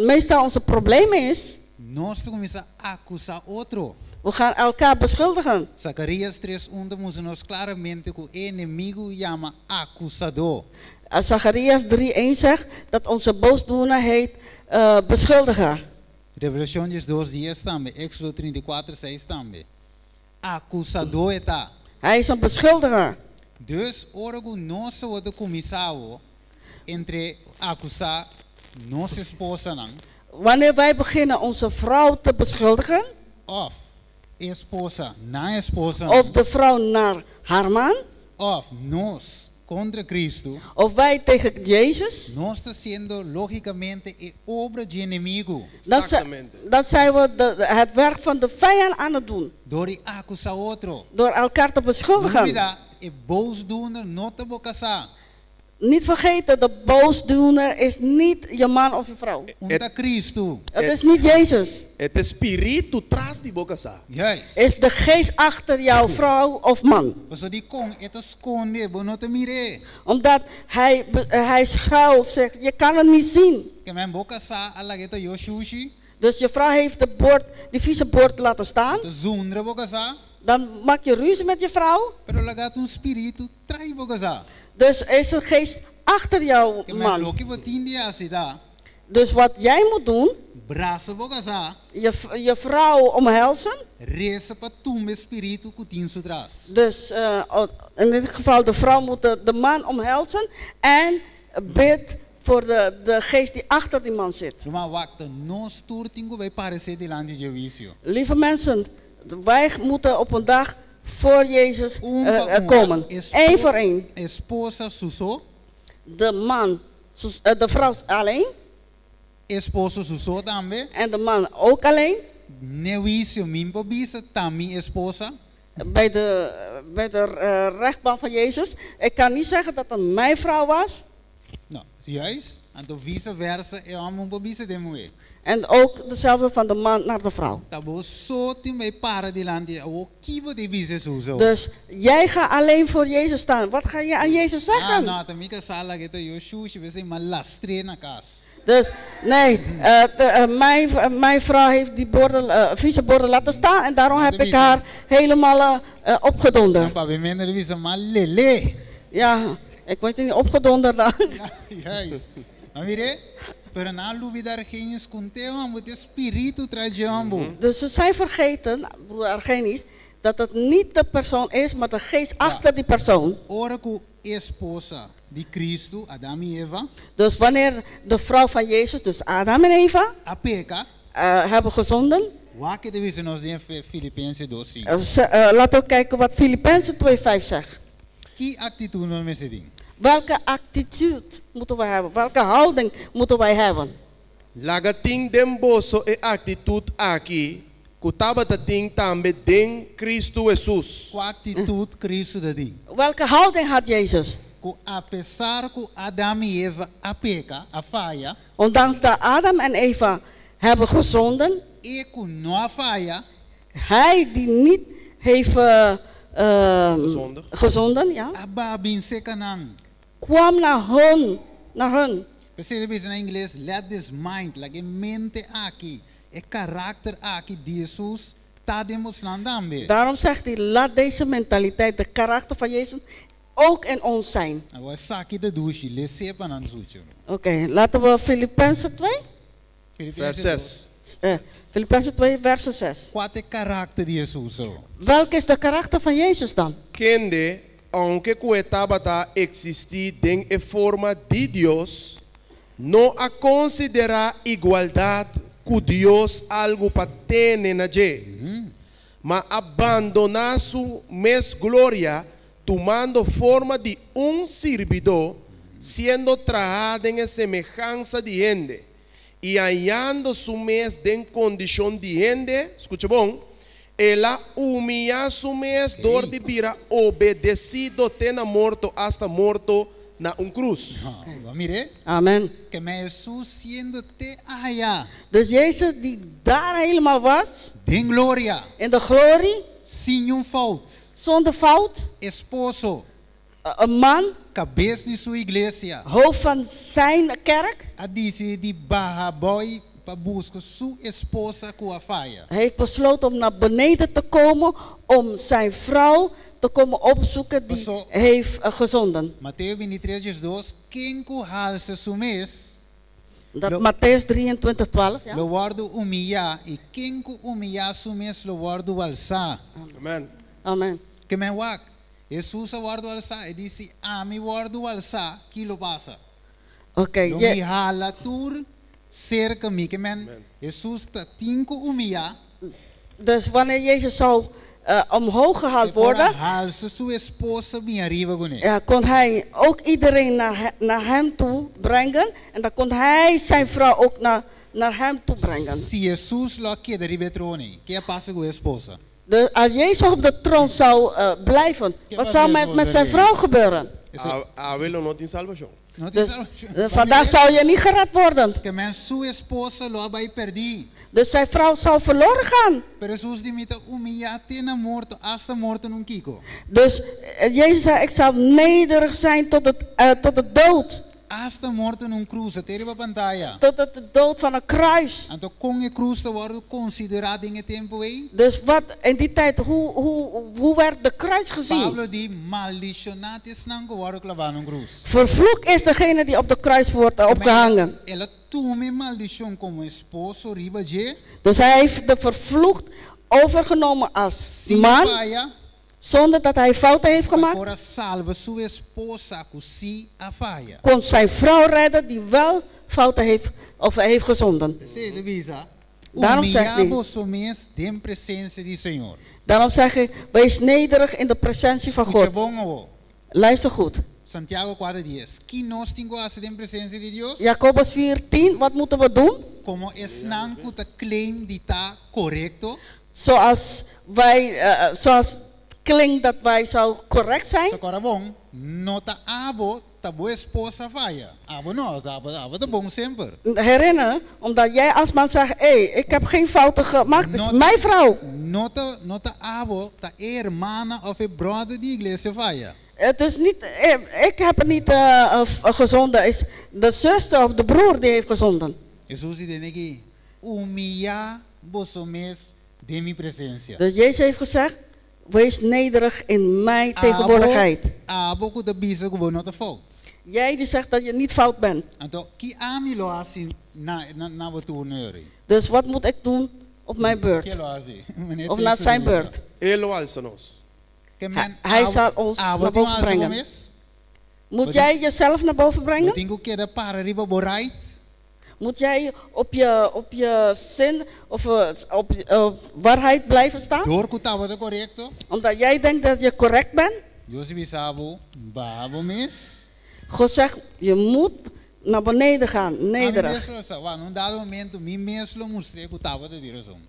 meestal onze probleem is, nos ta kuminsá akusá otro. we gaan elkaar beschuldigen. Zacarías 3:1 ta mustra nos klaramente ku e enemigu yama akusadó. Zacharias 3:1 zegt dat onze boosdoener heet beschuldiger. Revelashon 12:10 tambe, Éksodo 34:6 tambe. Akusadó e ta. Hij is een beschuldiger. Dus ora ku nos ta kuminsá entre akusá nos esposanan. Wanneer wij beginnen onze vrouw te beschuldigen, Òf esposa na esposa, of de vrouw naar haar man, òf nos kontra Kristu, of wij tegen Jezus, nos ta hasiendo lógikamente e obra di enemigu. Eksaktamente. Dan zijn we het werk van de vijand aan het doen. Dor di akusá otro. Door elkaar te beschuldigen. Mira, e boosdoener no ta bo kasá. Niet vergeten, de boosdoener is niet je man of je vrouw. Un ta Kristu. Het is niet Jezus. E ta spiritu tras di bo kasá. Juist. Het is de geest achter jouw vrouw of man. Paso dikon e ta skonde, bo no ta mir'é. Omdat hij schuilt, zegt, je kan het niet zien. Ke men bo kasá a laga tayó shushi. Dus je vrouw heeft die vieze bord laten staan. Ta zundra bo kasá. Dan maak je ruzie met je vrouw. Pero laga ta un spiritu tras bo kasá. Dus er is een geest achter jouw Ke men man. loke bo tin di hasi ta. Dus wat jij moet doen, Brasa bo kasá. je vrouw omhelzen. Resa pa tumba e spiritu ku tin su tras. Dus in dit geval de vrouw moet de man omhelzen en bid voor de geest die achter die man zit. Ruman wak ta nos tur tin ku bai paresé dilanti di huisio. Lieve mensen, wij moeten op een dag voor Jezus Un pa un. komen. Eén voor één. Esposa su so. De man, de vrouw alleen. Esposo su so tambe. En de man ook alleen. Den huisio mi n por bisa ta mi esposa. Bij de rechtbank van Jezus. Ik kan niet zeggen dat het mijn vrouw was. No, juist. Anto vice versa e hòmber n por bisa den muhé. En ook dezelfde van de man naar de vrouw. Ta bo so tin bai para dilanti awor ki bo ta bisa Hesus. Dus jij gaat alleen voor Jezus staan. Wat ga je aan Jezus zeggen? Ah, no, ta mi kasá a laga tayó shushi, p'esei m'a lastr'é na kas. Dus nee, mijn vrouw heeft die vieze borden laten staan en daarom heb ik haar helemaal opgedonderd. Pa minder bisa m'a lel'é. Ja, ik word niet opgedonderd dan. Ja, juist. Maar mire, pero nan a lubidá Argenis ku n' t'e hòmber, ta spiritu tras di hòmber. Dus ze zijn vergeten, broer Argenis, dat het niet de persoon is, maar de geest achter die persoon. Ora ku esposa di Kristu, Adam i Eva, Dus wanneer de vrouw van Jezus, dus Adam en Eva, a peka, hebben gezonden. Wak kiko e ta bisa nos den Filipensenan 2:5. Laten we kijken wat Filippenzen 2:5 zegt. Ki aktitut nos mester tin? Welke attitude moeten we hebben? Welke houding moeten wij hebben? Laga tin den boso e aktitut aki, ku tabatin tambe den Kristu Hesus. Kua aktitut Kristu tabatin? Welke houding had Jezus? Ku apesar ku Adam i Eva a peka, a faya, Ondanks dat Adam en Eva hebben gezonden, e ku no a faya, hij die niet heeft Gezondigd. gezonden, ja, a baha bin serka nan. kwam naar hun, naar hun. P'esei e ta bisa na ingles, let this mind, laga e mente aki, e karakter aki di Hesus ta demostrando tambe. Daarom zegt hij, laat deze mentaliteit, de karakter van Jezus, ook in ons zijn. Awor esaki ta dushi, les'é pa nan skucha. Oké, laten we Filippenzen 2, Vers 6. Filippenzen 2, verso 6. Kua ta e karakter di Hesus? Oh? Welke is de karakter van Jezus dan? Kende, aunke ku e tabata eksistí den e forma di Dios, no a konsiderá igualdat ku Dios algu pa tene na dje, ma a bandoná su mes gloria, tumando forma di un sirbidó, siendo trahá den e semehansa di hende, i hañando su mes den kondishon di hende, skucha bon, el a humiyá su mes dor di bira obedesido te na morto, asta morto na un krus. No, mire, Amen. Ke men Hesus siendo te aya. Dus Jezus die daar helemaal was, Den gloria. In de glorie. Sin niun fout. Zonder fout. Esposo. Een man. Kabes di su iglesia. Hoofd van zijn kerk. A disidí di baha abou pa buska su esposa ku a faya. Heeft besloten om naar beneden te komen om zijn vrouw te komen opzoeken die Paso- heeft gezonden. Mateo 23, 12, Ken ku halsa su mes, Dat Lo- Mattheüs 23, 12. Ja? lo wòrdu humiyá, i ken ku humiyá su mes lo wòrdu alsá. Amen. Amen. Ke men wak, Hesus a wòrdu alsá, e di si ami wòrdu alsá, ki lo pasa? Oké, Lo je- mi hala tur serka mi. Ke men, Hesus ta tin ku humiyá. Dus wanneer Jezus zou omhoog gehaald E por a worden, halsa su esposa bin ariba kuné. ja, kon hij ook iedereen naar hem toe brengen. En dan kon hij zijn vrouw ook naar hem toe brengen. Si Hesus lo a keda riba e trono ei, ke a pasa ku e esposa? Dus als Jezus op de troon zou blijven, Ja, wat maar zou dit met, was met er zijn niet. vrouw gebeuren? Eso, Awe lo no tin salbashon. no tin Dus salbashon. vandaag zou je niet gered worden. Ke men su esposa lo a bai pèrdí. Dus zijn vrouw zou verloren gaan. Pero Hesus di mi ta humiyá te na morto, asta morto na un kiko. Dus Jezus zei, ik zal nederig zijn tot de dood. Asta morto na un krus, at'é riba pantaya. Tot het de dood van een kruis. Anto kon e krus ta wòrdu konsiderá den e tempu ei? Dus wat in die tijd, hoe werd de kruis gezien? Pablo di, Maldishoná ta esnan ku wòrdu klavá na un krus. Vervloekt is degene die op de kruis wordt opgehangen. El a tuma e maldishon komo esposo riba dje. Dus hij heeft de vervloekt overgenomen als Sin man, faya, zonder dat hij fouten heeft gemaakt. por a salba su esposa ku sí a faya. Kon zijn vrouw redden die wel fouten heeft of heeft gezonden. P'esei e ta bisa, Daarom zegt Humiyá hij- boso mes den presensia di Señor. Daarom zeg ik, wees nederig in de presentie van Skucha God. bon awor. Luister goed. Santiago 4 10. Ki nos tin ku hasi den presensia di Dios? Jacobus 4:10, wat moeten we doen? Komo esnan ku ta claim di ta korekto, Zoals wij, zoals klinkt dat wij zou correct zijn. So kòrda bon, no ta abo, ta bo esposa a faya. Abo no, abo, abo ta bon semper. Herinneren, omdat jij als man zegt, hé, hey, ik heb geen fouten gemaakt, het is mijn vrouw. No ta, no ta abo, ta e hermana òf e brother di iglesia a faya. Het is niet, ik heb het niet gezonden, het is de zuster of de broer die heeft gezonden. Hesus di aki, Humiyá boso mes den mi presensia. Dus Jezus heeft gezegd, wees nederig in mijn tegenwoordigheid. Abo, abo ku ta bisa ku bo no ta fout. Jij die zegt dat je niet fout bent. Anto, ki ami lo hasi na na na bo turno ei? Dus wat moet ik doen op mijn beurt? Ken lo hasi? Meneer Of naar Texas zijn Lisa. beurt? E lo alsa nos. Ke men Hij abo- zal ons abo naar tin boven alsa brengen. bo mes? Moet Wat jij jezelf naar boven Bo brengen? tin ku keda para riba bo right? Moet jij op je zin of op waarheid blijven staan? Dor ku tabata korekto? Omdat jij denkt dat je correct bent? Dios ta bisa bo, baha bo mes. God zegt, je moet naar beneden gaan, Ami nederig. mes lo sa, wa, un dado momento, mi mes lo mustr'é ku tabata di rason.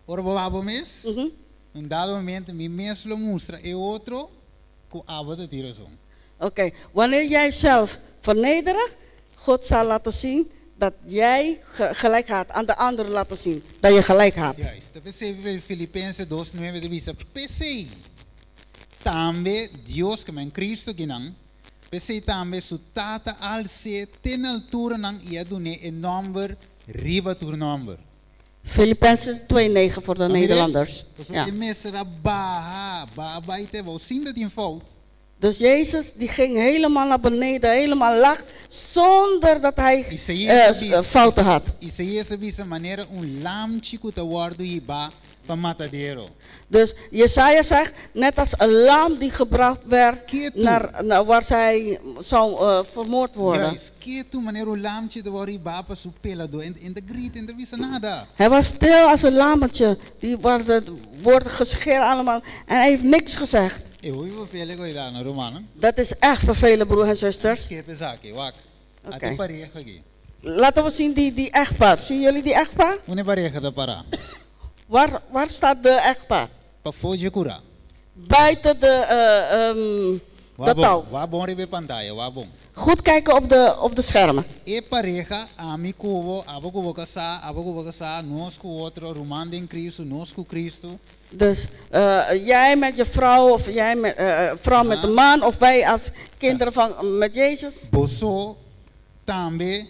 Ora bo baha bo mes? Un dado momento, mi mes lo mustra e otro ku abo ta tin rason. Oké, wanneer jij zelf vernedert, God zal laten zien dat jij gelijk had. Aan de anderen laten zien dat je gelijk had. Juist, ta p'esei Filipenses 2, 9 ta bisa, P'esei tambe Dios ke men Cristo akinan, p'esei tambe su Tata a als'é te na alturanan i a dun'é e nòmber riba tur nòmber. Filippenzen 2,9 voor de Amire? Nederlanders. Dus Ja. e mester a baha, baha bai te abou, sin di tin fout. Dus Jezus die ging helemaal naar beneden, helemaal laag, zonder dat hij Isaías fouten had. Isaías a bisa manera un lamchi ku ta wòrdu hibá pa matadero. Dus Jesaja zegt, net als een lam die gebracht werd Ketu. naar waar zij zou vermoord worden. Juist, ketu manera un lamchi ta wòrdu hibá pa su peladó. E n' ta grita, e n' ta bisa nada. Hij was stil als een lammetje, die wordt gescheerd allemaal en hij heeft niks gezegd. E hopi vervelend ku ta, no, ruman? Dat is echt vervelend, broer en zusters. Skip esaki, wak. Oké. Ata e pareha aki. Laten we zien die echtpaar. Zien jullie die echtpaar? Unda e pareha ta pará? Waar staat de echtpaar? Pafó di kurá. Buiten de touw. Wak bon riba pantaya, wak bon. Goed kijken op de schermen. E pareha, ami ku bo, abo ku bo kasá, abo ku bo kasá, nos ku otro, ruman den Kristu, nos ku Kristu. Dus jij met je vrouw, of jij met vrouw met de man, of wij als kinderen van, met Jezus. Boso tambe,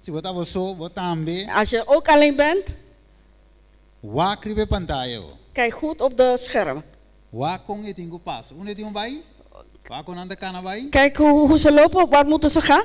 si bo ta bo so, bo tambe. Als je ook alleen bent, Wak riba pantaya. kijk goed op de schermen. Wak kon e tin ku pasa. Unda nan tin bai? Wak kon nan ta kana bai? Kijk hoe ze lopen, waar moeten ze gaan?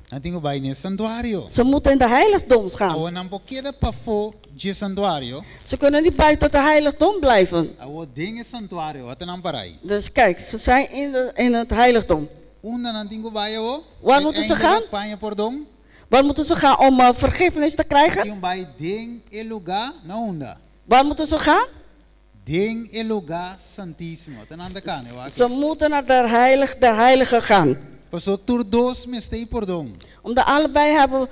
Nan tin ku bai den santuario. Ze moeten in de heiligdom gaan. Awor nan n' por keda pafó di santuario. Ze kunnen niet buiten de heiligdom blijven. Awor den santuario, ata nan pará. Dus kijk, ze zijn in het heiligdom. Unda nan tin ku bai awor? Waar moeten ze gaan? Pa haña pordon. Waar moeten ze gaan om vergiffenis te krijgen? Tin bai den e lugá na unda. Waar moeten ze gaan? Den e lugá santísimo. Ata nan ta kana, wak. Ze moeten naar de heilig der heiligen gaan. Paso tur dos mester pordon. Omdat allebei hebben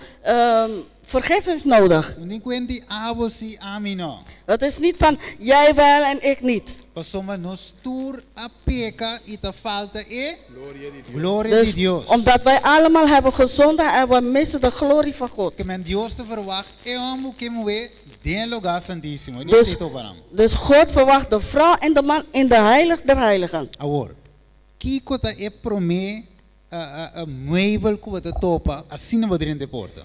vergiffenis nodig. No ta kuenta abo si ami no. Dat is niet van jij wel en ik niet. Pasobra nos tur a peka i ta falta e Gloria di Dios. gloria Dus di Dios. omdat wij allemaal hebben gezondigd en we missen de glorie van God. Ke men Dios ta verwacht e hòmber ku e muhé den lugá santísimo. Dus, Dus, dus God verwacht de vrouw en de man in de heilig der heiligen. Awor, kiko ta e promé meubel ku bo ta topa asina bo drenta porta.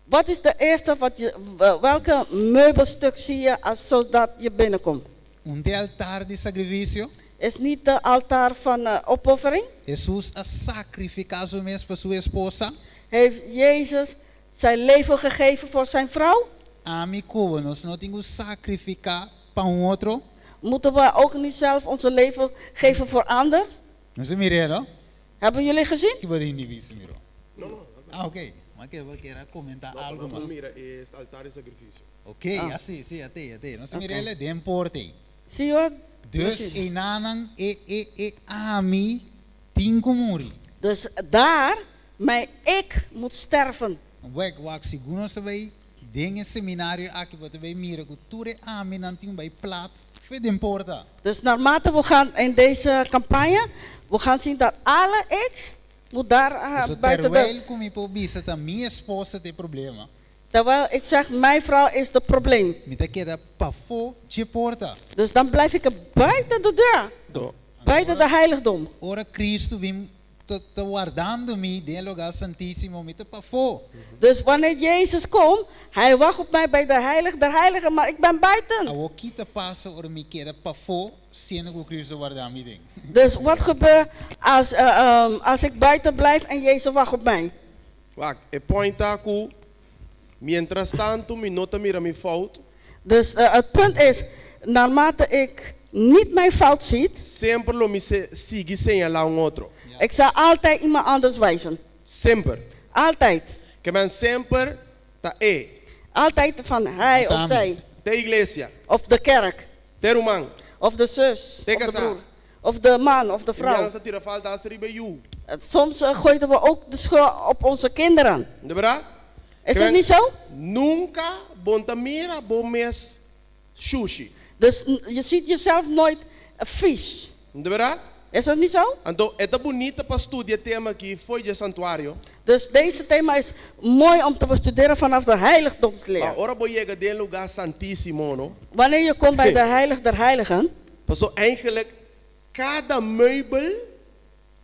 Wat is de eerste wat je, welke meubelstuk zie je als, zodat je binnenkomt? Un ta altar di sakrifisio. Is niet de altaar van opoffering? Hesus a sakrifiká su mes pa su esposa. Heeft Jezus zijn leven gegeven voor zijn vrouw? Ami ku bo nos no tin ku sakrifiká pa un otro. Moeten we ook niet zelf onze leven geven voor ander? Nos a mir'é, no? Hebben jullie gezien? Ki bo tin di bisa, miro? No, no. Ah, ok. Ma ku bo ke komentá No, algu no, mas. mira, e altar di sakrifisio. Ok, asina, si, ata, ata. Nos Ok. a mir'é den porta. Zie je wat? Dus Precies. einan e ami tin ku muri. Dus daar, mijn ik moet sterven. Wak wak segun nos bai den seminario aki bo ta bai mira ku tur e ami nan tin bai plat fe den porta. Dus naarmate we gaan in deze campagne, we gaan zien dat alle ik moet daar Dus buiten de... terwijl ku mi por bisa ta mi esposa ta e problema. Terwijl ik zeg, mijn vrouw is de probleem. Mi ta keda pafó di porta. Dus dan blijf ik er buiten de deur. Do. Buiten de heiligdom. Ora Kristu bin ta wardando mi den lugá santísimo mi ta pafó. Dus wanneer Jezus komt, hij wacht op mij bij de heilig der heiligen, maar ik ben buiten. Awor kiko ta pasa ora mi keda pafó, siendo ku Kristu warda mi den. Dus wat gebeurt als ik buiten blijf en Jezus wacht op mij? Wak, e point ta ku mientras tantu mi no ta mira mi fout, Dus het punt is, naarmate ik niet mijn fout zie, semper lo mi sigui señalá un otro. ik zal altijd iemand anders wijzen. Semper. Altijd. Ke men semper ta e, Altijd van hij of Amen. zij. ta iglesia, Of de kerk. ta ruman. Of de zus. Of Teka de sa. broer. Of de man of de Vrouw. vrouw. Ta tira falta riba yu. Soms gooiden we ook de schuld op onze kinderen. Di berdat? Is dat niet zo? Nunka bo n' ta mira bo mes shushi. Dus je ziet jezelf nooit vies. Di berdat? Is dat niet zo? Anto, e bunita pa studia e tema aki for di santuario. Dus deze thema is mooi om te bestuderen vanaf de heiligdomsleer. Ma ora bo yega den lugá santísimo, no? Wanneer je komt bij de heilig der heiligen, Paso eigenlijk kada meubel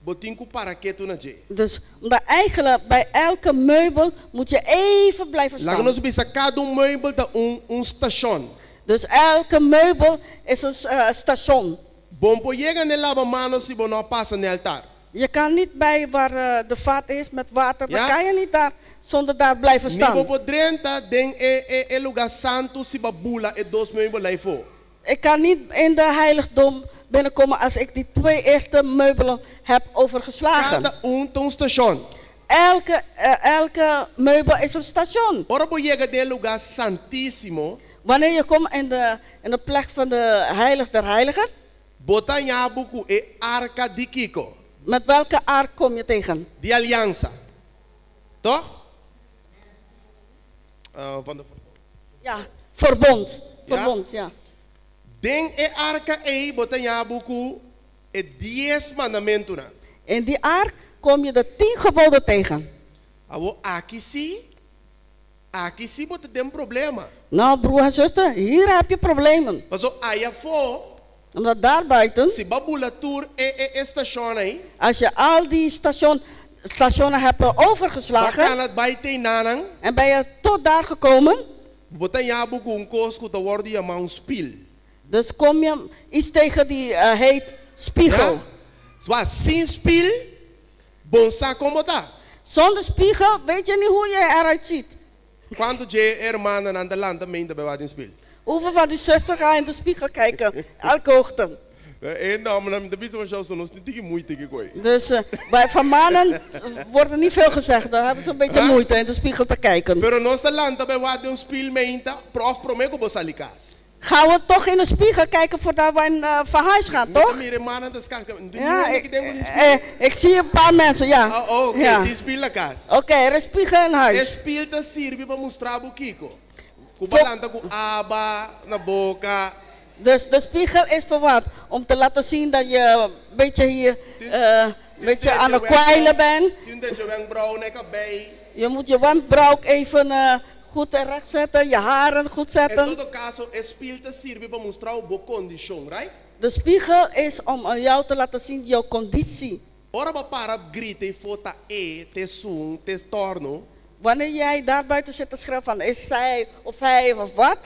bo tin ku para ketu na dje. dus omdat eigenlijk bij elke meubel moet je even blijven Laga staan. nos bisa kada un meubel ta un station. Dus elke meubel is een station. Bo n' por yega na lavamano si bo no pasa na altar. Je kan niet bij waar de vat is met water, dan Ja? kan je niet daar zonder daar blijven Ni staan. bo por drenta den e e e lugá santu si b'a bula e dos meubel ei afó. Ik kan niet in de heiligdom binnenkomen als ik die twee eerste meubelen heb overgeslagen. Kada un ta un stashon. Elke meubel is een station. Ora bo yega den lugá santísimo, Wanneer je komt in de plek van de heilig der heiligen, bo ta haña bo ku e arka di kiko? Met welke ark kom je tegen? Di aliansa. Toch? Van de Ja, verbond. Ja? Verbond, ja. Den e arka ei bo ta haña bo ku e dies mandamentunan. In die ark kom je de 10 geboden tegen. Awor aki si, aki si bo ta den problema. Nou, broer en zuster, hier heb je problemen. Paso aya afó, Omdat daar buiten, si b'a bula tur e e e stashon ei, als je al die stationen hebt overgeslagen, b'a kana bai te einan, en ben je tot daar gekomen, bo ta haña bo ku un kos ku ta wòrdu yamá un spil. Dus kom je iets tegen die heet spiegel. Ja? Zwa, sin spil, bo n' sa kon bo ta. Zonder spiegel weet je niet hoe je eruit ziet. Kuantu dje rumannan ta lanta mainta bai wak den spil? Hoeveel van die zusters gaan in de spiegel kijken, elke ochtend? E hòmbernan, mi ta bisa masha nos no tin moeite ku koi. Dus bij van mannen wordt er niet veel gezegd. Dan hebben ze een beetje Huh? moeite in de spiegel te kijken. Pero nos ta lanta bai wak den spil mainta, òf promé ku bo sali kas. Gaan we toch in de spiegel kijken voordat wij van huis gaan, toch? Mira mannen dat kas. Ja, ik zie een paar mensen, ja. Oh, oh, oké, Ja. tin spil na kas. Oké, er is spiegel in huis. E spil ta sirbi pa mustra bo kiko. Ku b'a lanta ku aba na boka. Dus de spiegel is voor wat? Om te laten zien dat je een beetje hier, een beetje aan het kwijlen bent. Tin dat je wenkbrauw nek bij. Je moet je wenkbrauw ook even goed recht zetten, je haren goed En zetten. todo kaso, e spil ta sirbi pa mustra bo kondishon, right? De spiegel is om aan jou te laten zien jouw conditie. Ora bo para grita afó ta e, t'esun, t'e torno. Wanneer jij daar buiten zit te schreeuwen van is zij of hij of wat.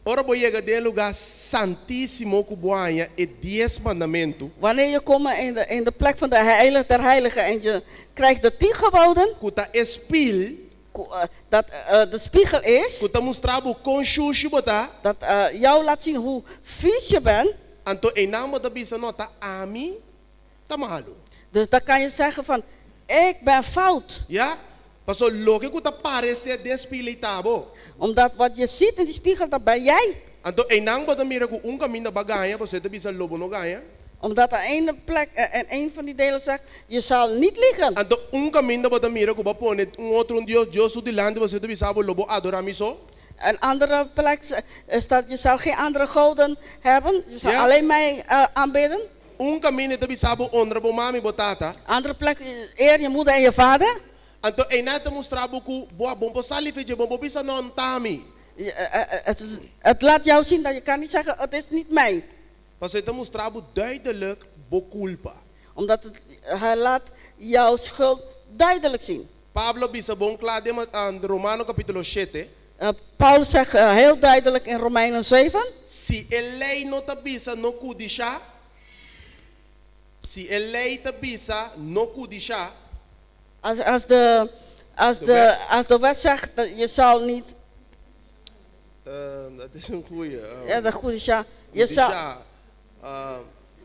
Ora bo yega den lugá santísimo ku bo haña e 10 mandamentu. Wanneer je komt in de plek van de heilig der heiligen en je krijgt de 10 geboden. Ku ta e spil. Dat de spiegel is. Ku ta mustra bo kon shushi bo ta. Dat jou laat zien hoe vies je bent. Anto einan bo ta bisa no ta ami ta malu. Dus dan kan je zeggen van ik ben fout. Ja? Paso loke ku ta paresé den spil ei ta bo. Omdat wat je ziet in die spiegel, dat ben jij. Anto einan bo ta mira ku un kaminda b'a gaña, bo ta bisa lo bo no gaña. Omdat aan ene plek, en een van die delen zegt, je zal niet liegen. Anto un kaminda bo ta mira ku b'a pone un otro un Dios, Dios su dilanti, bo ta bisa bo lo bo adorá mi so. Een andere plek is dat je zal geen andere goden hebben. Je zal Ja. alleen mij aanbidden. Un kaminda ta bisa bo honra bo mama i bo tata. Andere plek, eer je moeder en je vader. Anto einan ta mustra bo ku bo bo n' por sali fei dje, bo n' por bisa no n'ta mi. Het laat jou zien dat je kan niet zeggen, het is niet mij. Paso e ta mustra bo duidelijk bo kulpa. Omdat hij laat jouw schuld duidelijk zien. Pablo a bisa bon kla den Romano kapítulo 7. Paulus zegt heel duidelijk in Romeinen 7. Si e lei no ta bisa no kudishá. Si e lei ta bisa no kudishá. Als De wet. de wet zegt dat je zal niet. Dat is een goeie. Ja, dat goede, ja. Je zal Kudishá.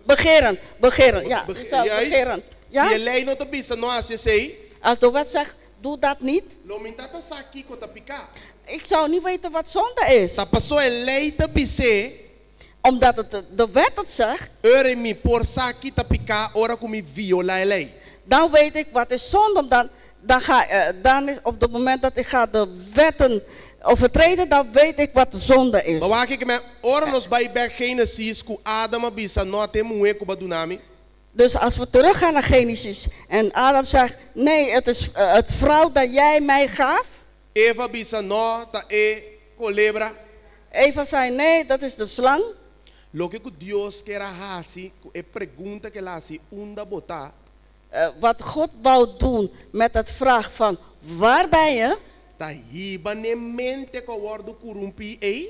Begeren, begeren, ja. Je zal Juist. begeren. Ja? Si e lei no ta bisa no hasi esei. Als de wet zegt, doe dat niet. Lo mi n' tabata sa kiko ta piká. Ik zou niet weten wat zonde is. Ta paso e lei ta bis'é. Omdat het de wet het zegt. Ora mi por sa ki ta piká ora ku mi violá e lei. Dan weet ik wat is zonde. Omdat dan is op het moment dat ik ga de wetten overtreden, dan weet ik wat zonde is. Maar waar ik me ora nos bai back Genesis ku Adam a bisa no at'é muhé ku b'a duna mi. Dus als we teruggaan naar Genesis en Adam zegt, nee, het is het vrouw dat jij mij gaf. Eva a bisa no ta e kolebra. Eva zei, nee, dat is de slang. Loke ku Dios ker a hasi, ku e pregunta ku el a hasi unda bo ta. Wat God wou doen met het vraag van, waar ben je? Ta hiba n'e mente ku a wòrdu korumpí ei.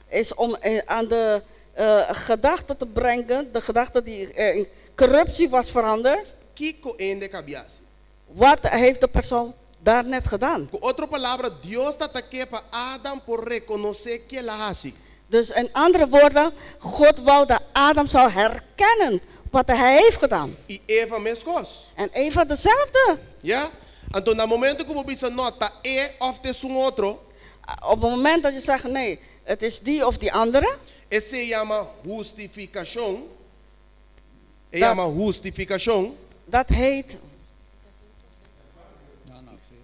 Is om aan de gedachte te brengen, de gedachte die in corruptie was veranderd. Kiko e hende a kaba di hasi? Wat heeft de persoon daar net gedaan? Ku otro palabra, Dios tabata ke pa Adam por rekonosé kiko el a hasi. Dus in andere woorden, God wou dat Adam zou herkennen wat hij heeft gedaan. I Eva meskos. En Eva dezelfde. Ja? Anto na momento ku bo bisa no, ta e òf ta esun otro, Op het moment dat je zegt, nee, het is die of die andere. Esei yama hustifikashon. E yama hustifikashon. Dat heet No, si.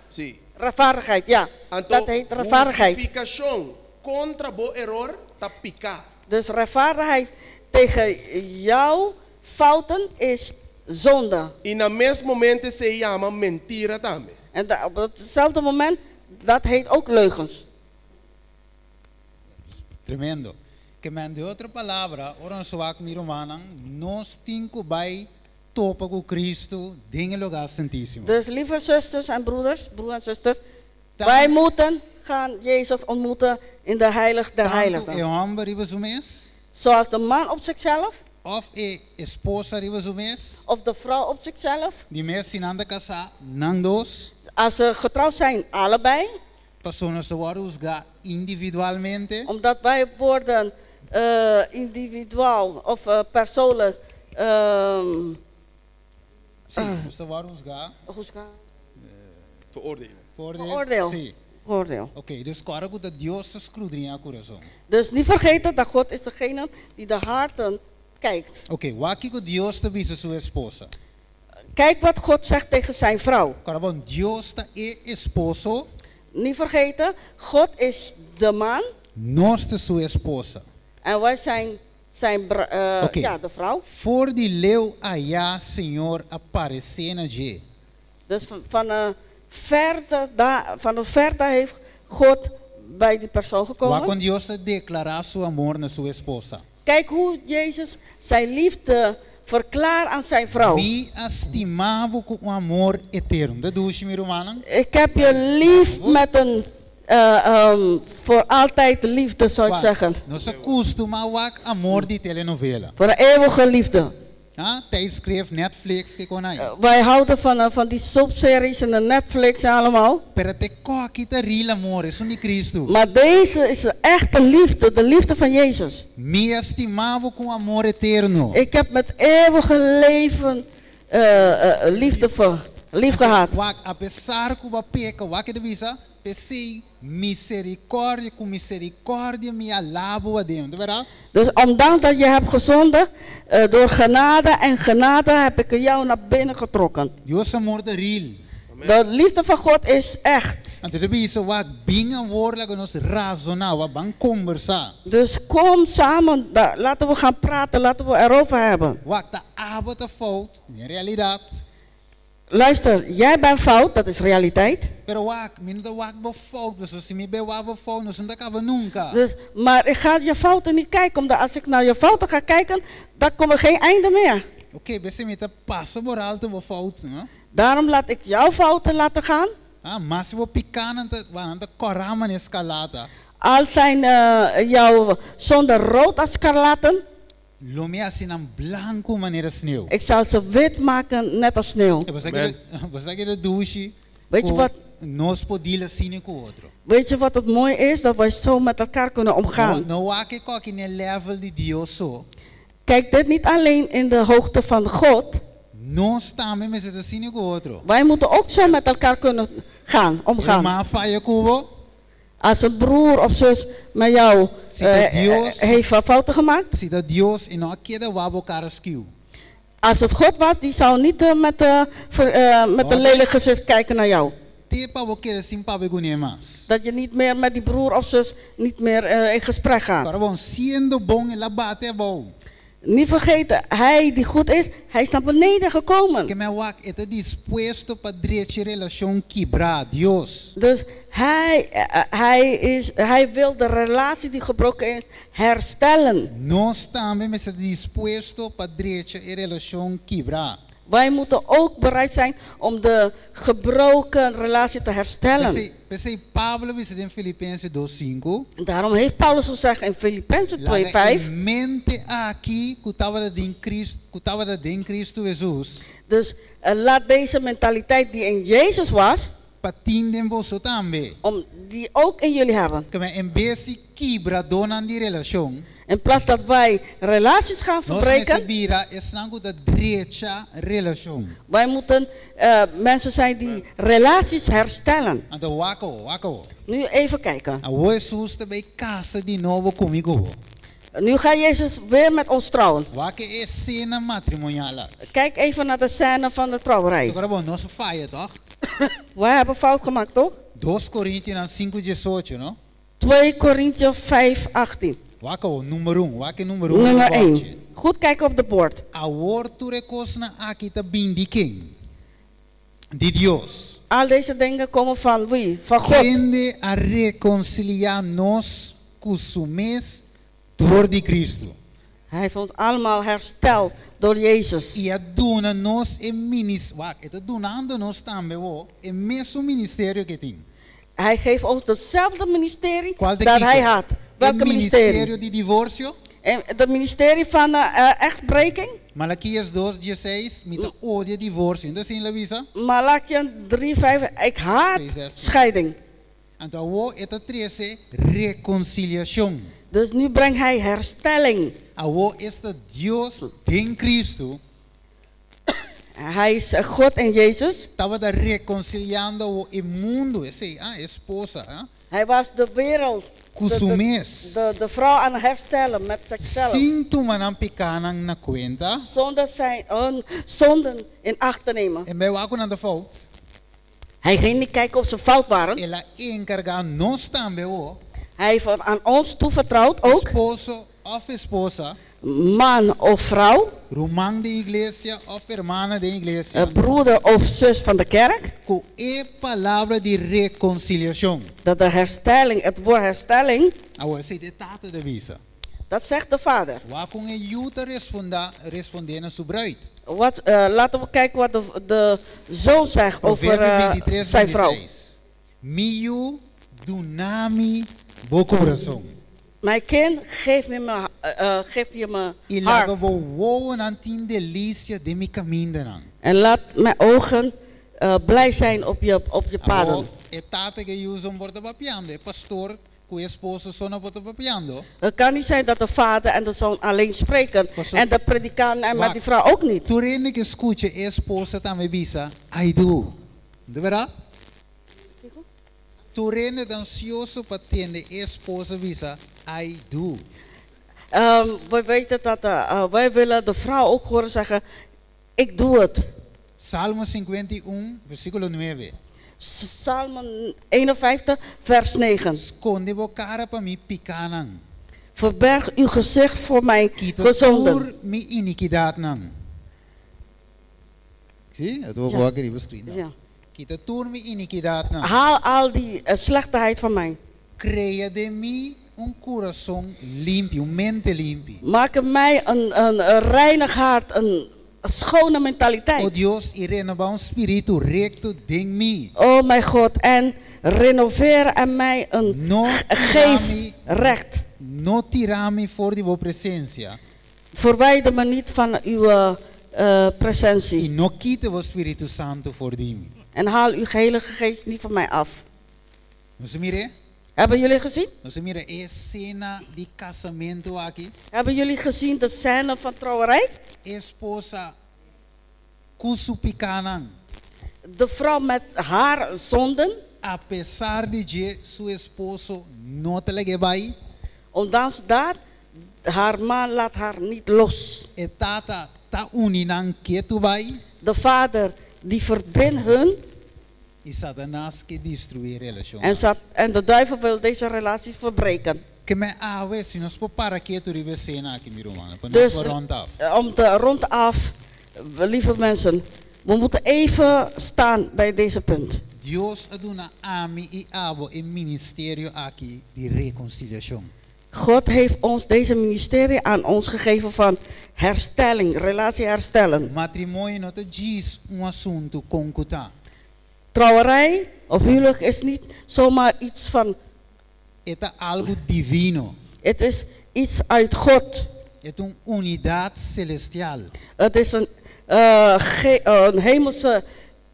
Si. Rechtvaardigheid, ja. Anto, Dat heet rechtvaardigheid. hustifikashon kontra bo eror ta piká. Dus rechtvaardigheid tegen jouw fouten is zonde. I na mes momento esei yama mentira tambe. En op hetzelfde moment, dat heet ook leugens. Tremendo. Ke men den otro palabra, ora nos wak mi rumannan, nos tin ku bai topa ku Kristu, den lugá santísimo. Dus lieve zusters en broeders, broer en zusters, wij wij moeten gaan Jezus ontmoeten in de heilig der Tantu e heiligen. hòmber riba su mes, Zoals de man op zichzelf, òf e esposa riba su mes, of de vrouw op zichzelf. di mes si nan ta kasá, nan dos, Als ze getrouwd zijn, allebei. Pasobra nos ta wòrdu husgá individualmente. Omdat wij worden individueel of persoonlijk Si, nos ta wòrdu husgá. Husgá. Veroordelen. Voordeel. Veroordeel. Si. Oordeel. Ok, dus kòrda ku ta Dios ta skrudriñá kurason. Dus niet vergeten dat God is degene die de harten kijkt. Ok, wak kiko Dios ta bisa su esposa. Kijk wat God zegt tegen zijn vrouw. Kòrda bon, Dios ta e esposo. Niet vergeten, God is de man. Nos ta su esposa. En wij zijn zijn Oké. ja, de vrouw. For di leu aya Señor a paresé na dje. Dus van de verte heeft God bij die persoon gekomen. Wak kon Dios ta deklará su amor na su esposa. Kijk hoe Jezus zijn liefde verklaart aan zijn vrouw. Mi a stima bo ku un amor eterno. Ta dushi mi rumannan? Ik heb je lief met een voor altijd liefde, zou ik zeggen. Nos a kustumá wak amor di telenovela. Voor een eeuwige liefde. Ah, tijdschrift, Netflix, kiko nan. Wij houden van die soapseries en de Netflix en allemaal. Pero t'e kos aki ta real amor, esun di Cristo. Maar deze is de echte liefde, de liefde van Jezus. Mi a stima bo ku amor eterno. Ik heb met eeuwige leven liefde voor, lief gehad. Wak, apesar ku bo a peka, wak e ta bisa, p'esei miserikòrdia, ku miserikòrdia mi a hala bo aden, ta bèrdat? Dus ondanks dat je hebt gezonden, door genade en genade heb ik jou naar binnen getrokken. Dios su amor ta real. De liefde van God is echt. Anto e ta bisa, wak, bin awor laga nos rasoná, wak ban kombersá. Dus kom samen, laten we gaan praten, laten we erover hebben. Wak, ta abo ta fout, den realidat. Luister, jij bent fout, dat is realiteit. Pero wak, mi no ta wak bo fout, paso si mi bai wak bo fout, nos no ta kaba nunka. Dus, maar ik ga je fouten niet kijken, omdat als ik naar je fouten ga kijken, dan komt er geen einde meer. Oké, p'esei mi ta pasa por alto bo fout, no? Daarom laat ik jouw fouten laten gaan. Ah, maske bo pikánan ta, nan ta kòrá manera skarlata. Al zijn jouw zonden rood als skarlaten. Lo mi hasi nan blanku manera sneu. Ik zal ze wit maken net als sneeuw. Bo sa kiko ta dushi. Weet je wat? Nos por deal asina ku otro. Weet je wat het mooi is? Dat wij zo met elkaar kunnen omgaan. No, no wak e kos aki na level di Dios so. Kijk dit niet alleen in de hoogte van God. Nos tambe mester ta asina ku otro. Wij moeten ook zo met elkaar kunnen gaan, omgaan. Ruman faya ku bo. Als een broer of zus met jou Si ta Dios, heeft fouten gemaakt. Si ta Dios e no a keda wak bo kara skiu. Als het God was, die zou niet met een lelijk gezicht kijken naar jou. Te pa bo keda sin papia kuné mas. Dat je niet meer met die broer of zus niet meer in gesprek gaat. Pero bon, siendo bon el a bati abou. Niet vergeten, hij die goed is, hij is naar beneden gekomen. Ke men wak, e ta dispuesto pa drecha relashon kibrá, Dios. Dus hij wil de relatie die gebroken is herstellen. Nos tambe mester ta dispuesto pa drecha e relashon kibrá. Wij moeten ook bereid zijn om de gebroken relatie te herstellen. P'esei, p'esei Pablo Pablo a bisa den Filipensenan 2:5, En daarom heeft Paulus gezegd in Filippenzen 2, laga e 5. mente aki ku tabata den Kristu, ku tabata den Kristu Hesus, Dus laat deze mentaliteit die in Jezus was, pa tin den boso tambe. om die ook in jullie hebben. Ke men en bes di kibradónan di relashon, In plaats dat wij relaties gaan nos verbreken, mester bira esnan ku ta drecha relashon. wij moeten mensen zijn die relaties herstellen. Anto wak awor, wak awor. Nu even kijken. Awor Hesus ta bai kasa di nobo ku mi ku bo. Nu gaat Jezus weer met ons trouwen. Wak e esena matrimonial. Kijk even naar de scène van de trouwerij. Awor bon, nos a faya, toch? Wij hebben fout gemaakt, toch? 2 Korintionan 5:18, no? 2 Korinthe 5, 18. Wak awor, number 1, wak e number 1. Nummer 1. Goed kijken op de bord. Awor tur e kosnan aki ta bin di ken? Di Dios. Al deze dingen komen van wie? Van God. Kende a rekonsiliá nos ku su mes dor di Kristu. Hij heeft ons allemaal hersteld door Jezus. I a duna nos e minis, wak, e ta dunando nos tambe awor, e mesun ministerio ku e tin. Hij geeft ons hetzelfde ministerie Kual ta dat kiko? hij had. E Welke ministerie? ministerio di divorsio? En het ministerie van echtbreking? Malakias 2:16, mi ta odia divorsio. Anto asina el a bisa? Malachi 3, 5. Ik haat 2, scheiding. Anto awor e ta trese rekonsiliashon. Dus nu brengt hij herstelling. Awor esta Dios den Kristu Hij is God in Jezus. tabata rekonsiliando e mundu, esei, ah, esposa, ah, Hij was de wereld, ku de, su de, mes. de vrouw aan het herstellen met zichzelf. Sin tuma nan pikánan na kuenta. Zonder zijn hun zonden in acht te nemen. En bai wak ku nan ta fout. Hij ging niet kijken of ze fout waren. El a enkargá nos tambe awor. Hij heeft het aan ons toevertrouwd ook. Esposo òf esposa, Man of vrouw, ruman di iglesia òf ruman di iglesia, broeder of zus van de kerk. Ku e palabra di rekonsiliashon. Dat de herstelling, het woord herstelling, Awor, esei ta e tata ta bisa. dat zegt de vader. Wak kon e yu ta respondé, respondé na su bruid. Laten we kijken wat de zoon zegt over Proverbio 23, zijn vrouw. 26. Mi yu, duna mi bo kurason. Mijn kind, geef me mijn, geef je mijn I laga hart. bo wowonan tin delisia den mi kamindanan. En laat mijn ogen blij zijn op je paden. Awor, e tata ku e yu so no por ta papiando, e pastor ku e esposo so no por ta papiando. Het kan niet zijn dat de vader en de zoon alleen spreken. Pastor- En de predikant en met Wacht. die vrouw ook niet. Tur hende ku skucha e esposa tambe bisa, I do. Di berdat? Tur hende ta ansioso pa tende e esposa bisa, I do. We weten dat wij willen de vrouw ook horen zeggen, ik doe het. Salmo 51, versíkulo 9. Psalm 51, vers 9. Skonde bo kara pa mi pikánan. Verberg uw gezicht voor mijn Kita gezonden. tur mi inikidatnan. Si? Ik Ja. ja. riba screen. Ja. Kita tur mi inikidatnan. Haal al die slechtheid van mij. Krea den mi un kurason limpi, un mente limpi. Maak in mij een reinig hart, een schone O mentaliteit. Dios, i renobá un spiritu rekto den mi. O mijn God, en renoveer aan mij een No geest tira mi, recht. no tira mi for di bo presensia. Verwijder me niet van uw I presentie. no kita bo Spiritu Santu for di mi. En haal uw heilige geest niet van mij af. Nos a mira? Hebben jullie gezien? Nos a mira e esena di kasamentu aki? Hebben jullie gezien de scène van trouwerij? Esposa ku su pikánan. De vrouw met haar zonden, Apesar di dje, su esposo no ta lag'é bai. ondanks dat, haar man laat haar niet los. E tata ta uni nan ketu bai. De vader die verbindt hun I Satanas ke destruí e relashon. en de duivel wil deze relaties verbreken. Ke men awe, si nos por para ketu riba e esena aki, mi ruman, pa nos Dus rond af. om te rond af, lieve mensen, we moeten even staan bij deze punt. Dios a duna ami i abo e ministerio aki di rekonsiliashon. God heeft ons deze ministerie aan ons gegeven van herstelling, relatie herstellen. Matrimonio no ta djis un asuntu kon ku ta. Trouwerij of huwelijk is niet zomaar iets van, E ta algu divino. Het is iets uit God. E ta un unidat selestial. Het is een hemelse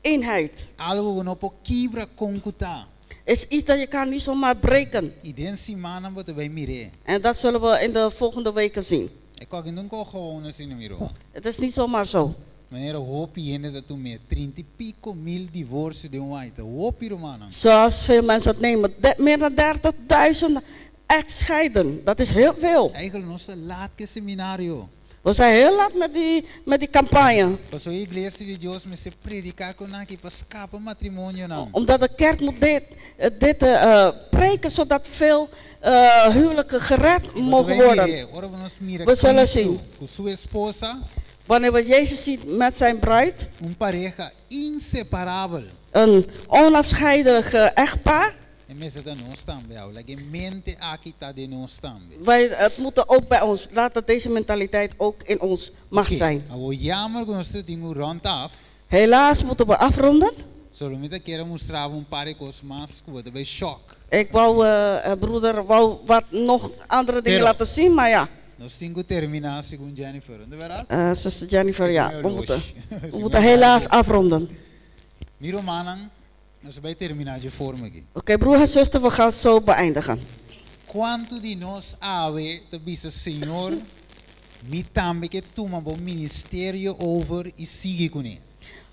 eenheid. Algu ku no por kibra kon ku ta. Het is iets dat je kan niet zomaar breken. I den simannan bo ta bai mir'é. En dat zullen we in de volgende weken zien. E kos aki no ta gewoon asina, mira. Het is niet zomaar zo. Manera hopi hende ta tum'é, 30 i piko mil divorsio den un aña. Hopi rumannan. Zoals veel mensen het nemen. Meer dan 30.000 echtscheiden. Dat is heel veel. Eigenlijk nos ta lat ku e seminario. We zijn heel laat met die campagne. Pasobra iglesia di Dios mester prediká kos aki pa skapa matrimonionan. Omdat de kerk moet dit preken zodat veel huwelijken gered mogen worden. Ora nos mira We zullen Cristo zien. ku su esposa, Wanneer we Jezus zien met zijn bruid, un pareha inseparabel. Een onafscheidelijk echtpaar. E mester ta nos tambe, laga e mente aki ta den nos tambe. Wij, het moet ook bij ons, laat dat deze mentaliteit ook in ons mag Oké, zijn. Awor jammer ku nos tin ku rond af. Helaas moeten we afronden. Solo mi ke mustra un par di kos mas ku ta bai shock. Ik wou, broeder, wou wat nog andere dingen Pero- laten zien, maar ja. Nos tin ku terminá segun Jennifer, no ta berdat? Zuster Jennifer, ja, we Segun moeten, Segun we moeten helaas afronden. Mi rumannan, nos ta bai terminá di forma aki. Oké, broer en zuster, we gaan zo beëindigen. Kuantu di nos awe ta bisa Señor, mi tambe ke tuma bo ministerio over i sigui kuné.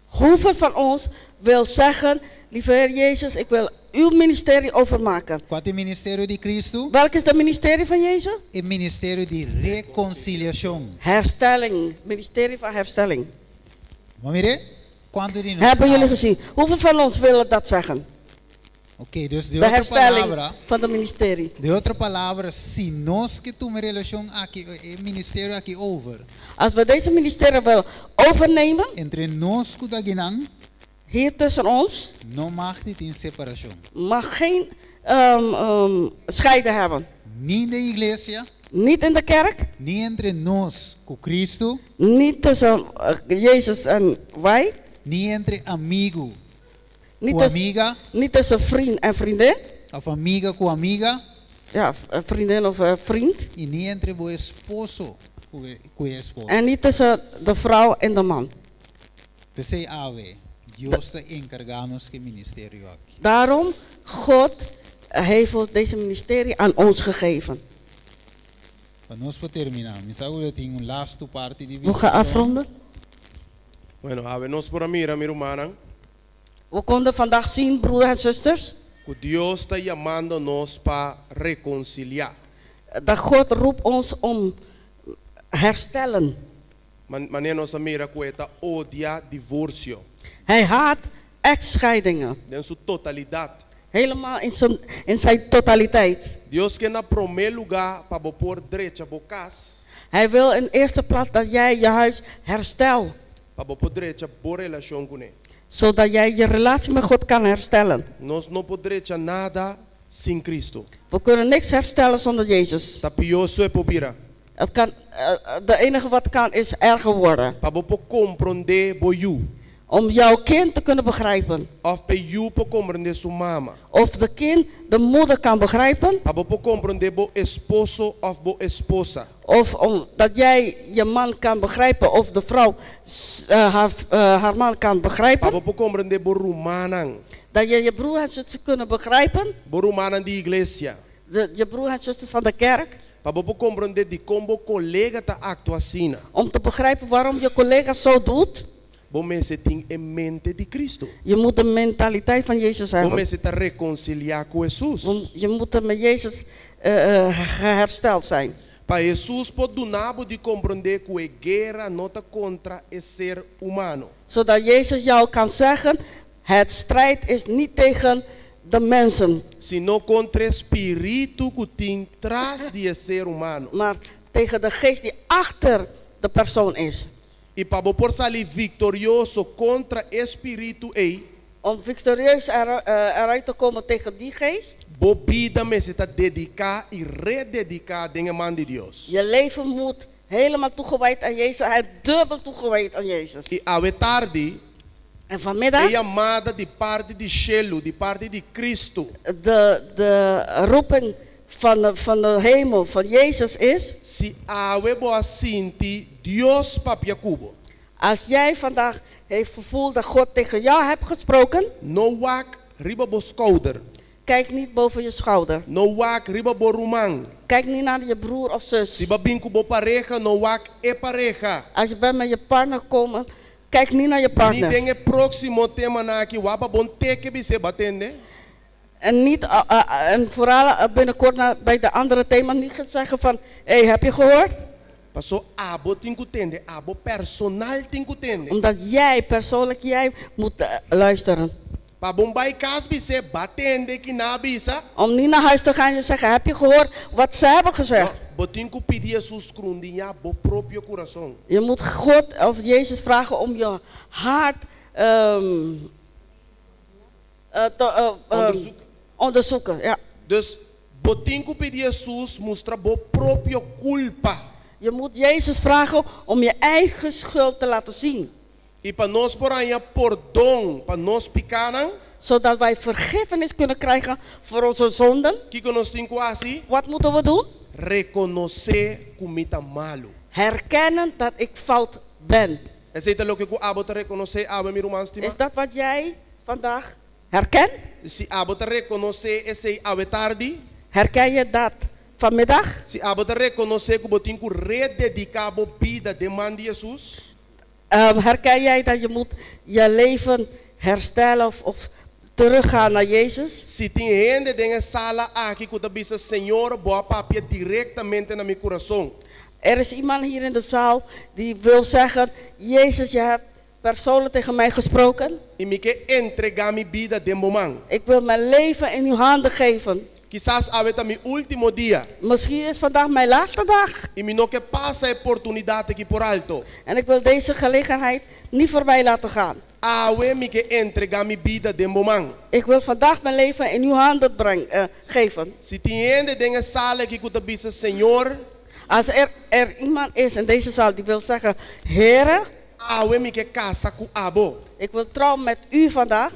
Hoeveel van ons wil zeggen, lieve Heer Jezus, ik wil uw ministerie overmaken? Kua ta e ministerio di Kristu? Welk is het ministerie van Jezus? E ministerio di rekonsiliashon. Herstelling, ministerie van herstelling. Bo a mira? Kuantu di nos Hebben jullie awe? gezien? Hoeveel van ons willen dat zeggen? Oké, dus di De otro herstelling palabra, van het ministerie. di otro palabra, si nos ke tuma e relashon aki, e ministerio aki over, Als we deze ministerie willen overnemen, entre nos ku ta akinan, hier tussen ons, no mag tin separashon. Mag geen scheiden hebben. Ni den iglesia, Niet in de kerk, ni entre nos ku Kristu, niet tussen Jezus en wij, ni entre amigu niet, ku tussen, amiga, niet tussen vriend en vriendin, òf amiga ku amiga, ja, vriendin of vriend, i ni entre bo esposo ku esposa. En niet tussen de vrouw en de man. P'esei awe, Dios ta enkargá nos ku e ministerio aki. Daarom, God heeft ons deze ministerie aan ons gegeven. Pa nos por terminá, mi sa ku tin un laatste parte di We gaan afronden. Bueno, awe nos por a mira, mi rumannan, We konden vandaag zien, broeders en zusters, ku Dios ta yamando nos pa rekonsiliá. Dat God roept ons om herstellen. Man, manera nos a mira ku e ta odia divorsio. Hij haat echtscheidingen. Den su totalidat. Helemaal in zijn totaliteit. Dios ke na promé lugá pa bo por drecha bo kas, Hij wil in eerste plaats dat jij je huis herstelt. Pa bo por drecha bo relashon kuné. Zodat jij je relatie met God kan herstellen. Nos no por drecha nada sin Kristu. We kunnen niks herstellen zonder Jezus. Ta pió so e por bira. De enige wat kan is erger worden. Pa bo por komprondé bo yu. Om jouw kind te kunnen begrijpen. Òf p'e yu por komprondé su mama. Of de kind de moeder kan begrijpen. Pa bo por komprondé bo esposo òf bo esposa. Of omdat jij je man kan begrijpen. Of de vrouw haar man kan begrijpen. Pa bo por komprondé bo rumannan. Dat je je broer en zuster kunnen begrijpen. Bo rumannan di iglesia. Je broer en zusters van de kerk. Pa bo por komprondé dikon bo kolega ta aktua asina. Om te begrijpen waarom je collega zo doet. Bo mester tin e mente di Kristu. Je moet de mentaliteit van Jezus Bo hebben. mester ta rekonsiliá ku Hesus. Je moet er met Jezus hersteld zijn. Pa Hesus por duna bo di komprondé ku e guera no ta kontra e ser humano. Zodat Jezus jou kan zeggen, het strijd is niet tegen de mensen. Sino kontra e spiritu ku tin tras di e ser humano. Maar tegen de geest die achter de persoon is. I pa bo por sali viktorioso kontra e spiritu ei. Om victorieus eruit te komen tegen die geest. Bo bida mester ta dediká i redediká den man di Dios. Je leven moet helemaal toegewijd aan Jezus. Hij dubbel toegewijd aan Jezus. I awe tardi. En vanmiddag E yamada di parti di shelu, di parti di Kristu. de roeping van de hemel, van Jezus is. Si awe bo a sinti Dios papia ku bo. Als jij vandaag heeft gevoeld dat God tegen jou hebt gesproken. No wak riba bo skouder. Kijk niet boven je schouder. No wak riba bo ruman. Kijk niet naar je broer of zus. Si bo a bin ku bo pareha, no wak e pareha. Als je bent met je partner komen, kijk niet naar je Ni partner. den e próksimo temanan aki wak pa bo tende bis'é b'a tende. En, niet, en vooral binnenkort bij de andere thema niet gaan zeggen van, hé, hey, heb je gehoord? Paso abo tin ku tende, abo personal tin ku tende. Omdat jij, persoonlijk jij, moet luisteren. Pa bo n' bai kas bis'é b'a tende kiko nan a bisa. Om niet naar huis te gaan en zeggen, heb je gehoord wat ze hebben gezegd? No, bo tin ku pidi Jesus skrudiñá bo propio kurason. Je moet God of Jezus vragen om je hart te Onderzoeken. onderzoeken. Ja. Dus bo tin ku pidi Jesus mustra bo propio kulpa. Je moet Jezus vragen om je eigen schuld te laten zien. I pa nos por haña pordon pa nos pikánan, Zodat wij vergiffenis kunnen krijgen voor onze zonden. Kiko nos tin ku hasi? Wat moeten we doen? Rekonosé ku mi ta malu. Herkennen dat ik fout ben. Esei ta loke ku abo ta rekonosé awe, mi ruman stimá? Is dat wat jij vandaag herkent? Si abo ta rekonosé esei awe tardi, Herken je dat vanmiddag? si abo ta rekonosé ku bo tin ku redediká bo bida den man di Jesus, Herken jij dat je moet je leven herstellen of teruggaan naar Jezus? Si tin hende den e sala aki ku ta bisa Señor, bo a papia direktamente na mi kurason. Er is iemand hier in de zaal die wil zeggen, Jezus, je hebt persoonlijk tegen mij gesproken. I mi ke entregá mi bida den bo man. Ik wil mijn leven in uw handen geven. Kisas awe ta mi último dia. Misschien is vandaag mijn laatste dag. I mi no ke pasa e oportunidat aki por alto. En ik wil deze gelegenheid niet voorbij laten gaan. Awe mi ke entregá mi bida den bo man. Ik wil vandaag mijn leven in uw handen geven. Si tin hende den e sala aki ku ta bisa Señor, Als er iemand is in deze zaal die wil zeggen, Heere, awe mi ke kasa ku abo. Ik wil trouwen met u vandaag.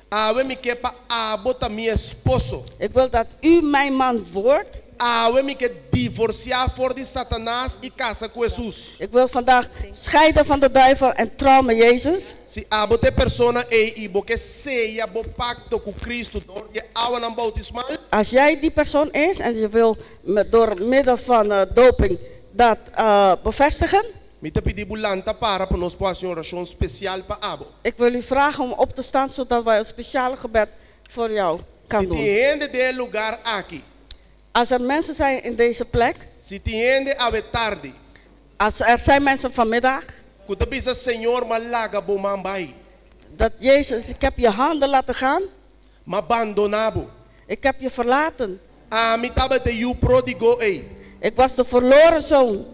Awe mi ke pa abo ta mi esposo. Ik wil dat u mijn man wordt. Awe mi ke divorsiá for di Satanas i kasa ku Jesus. Ik wil vandaag scheiden van de duivel en trouwen met Jezus. Si abo ta e persona ei i bo ke seya bo pakto ku Kristu dor di awanan boutismal. Als jij die persoon is en je wil door middel van doping dat bevestigen. Mi ta pidi bo lanta para pa nos por hasi un orashon spesial pa abo. Ik wil u vragen om op te staan zodat wij een speciale gebed voor jou kan Si doen. tin hende den e lugá aki. Als er mensen zijn in deze plek. Si tin hende awe tardi. Als er zijn mensen vanmiddag. Ku ta bisa Señor m'a laga bo man bai. Dat Jezus, ik heb je handen laten gaan. M'a bandoná bo. Ik heb je verlaten. Ami tabata e yu pródigo ei. Ik was de verloren zoon.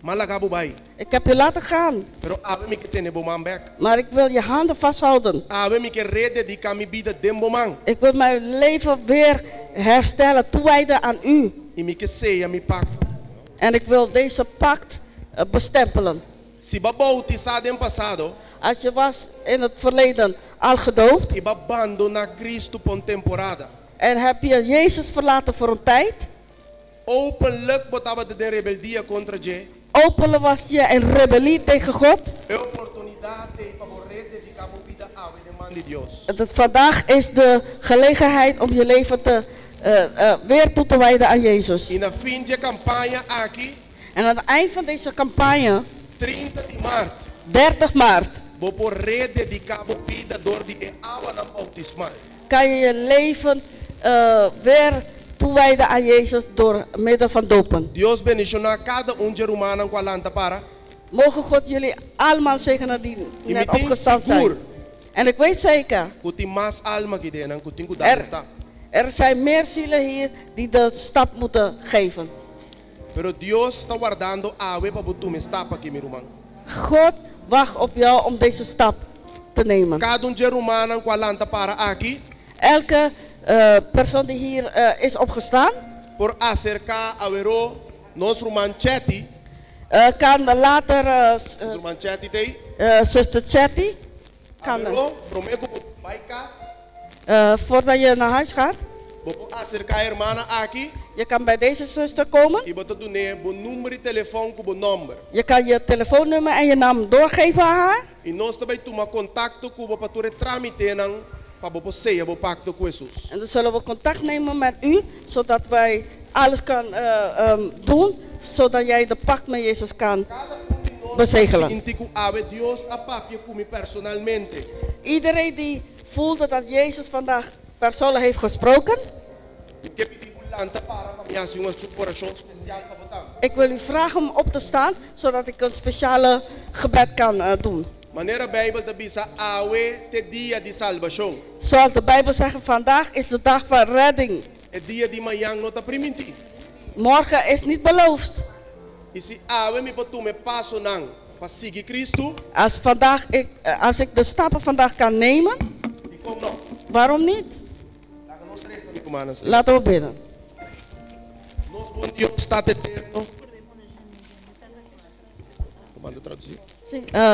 M'a laga bo bai. Ik heb je laten gaan. Pero awe mi ke tene bo man bèk. Maar ik wil je handen vasthouden. Awe mi ke redediká mi bida den bo man. Ik wil mijn leven weer herstellen, toewijden aan u. I mi ke seya mi pakto. En ik wil deze pact bestempelen. Si b'a boutisá den pasado. Als je was in het verleden al gedoopt. I b'a bandoná Kristu pa un temporada. En heb je Jezus verlaten voor een tijd. Openlijk bo tabata den rebeldia kontra dje. Openlijk was je in rebellie tegen God. E oportunidat ei pa bo redediká bo bida awe den man di Dios. Dat vandaag is de gelegenheid om je leven weer toe te wijden aan Jezus. I na fin di e kampaña aki. En aan het eind van deze campagne, 30 di mart, 30 maart, bo por redediká bo bida dor di e awanan boutismal. Kan je je leven weer toewijden aan Jezus door middel van dopen. Dios bendishoná kada un di e rumannan ku a lanta para. Mogen God jullie allemaal zegenen die I net mi tin opgestaan zijn. sigur. En ik weet zeker, Ku tin mas alma aki den, ku tin ku dal stap. er zijn meer zielen hier die de stap moeten geven. Pero Dios ta wardando awe pa bo tuma e stap aki, mi ruman. God wacht op jou om deze stap te nemen. Kada un di e rumannan ku a lanta para aki. Elke persoon die hier is opgestaan. Por aserká aweró nos ruman Chetty. Kan later Nos ruman Chetty t'ei. Zuster Chetty. Kan. Pero, promé ku bo bai kas, Voordat je naar huis gaat, bo por aserká e ruman aki je kan bij deze zuster komen. i bo ta dun'é bo number di telefòn ku bo nòmber. Je kan je telefoonnummer en je naam doorgeven aan haar. I nos ta bai tuma kontakto ku bo pa tur e trámitenan pa bo por seya bo pakto ku Hesus. En dan zullen we contact nemen met u, zodat wij alles kan doen, zodat jij de pact met Jezus kan Kada un di nos bezegelen. Sinti ku awe Dios a papia ku mi personalmente. Iedereen die voelde dat Jezus vandaag persoonlijk heeft gesproken, Mi ke pidi bo lanta para pa mi hasi un orashon spesial pa bo tambe. Ik wil u vragen om op te staan, zodat ik een speciale gebed kan doen. Manera Beibel ta bisa awe ta dia di salbashon. Zoals de Bijbel zegt, vandaag is de dag van redding. E dia di mañan no ta primintí. Morgen is niet beloofd. I si awe mi por tuma e pasonan pa sigui Kristu, Als ik de stappen vandaag kan nemen, dikon no? Waarom niet? Laga nos resa, mi rumannan. Laten we bidden. Nos bon Dios, Tata eterno. Manda tradusí.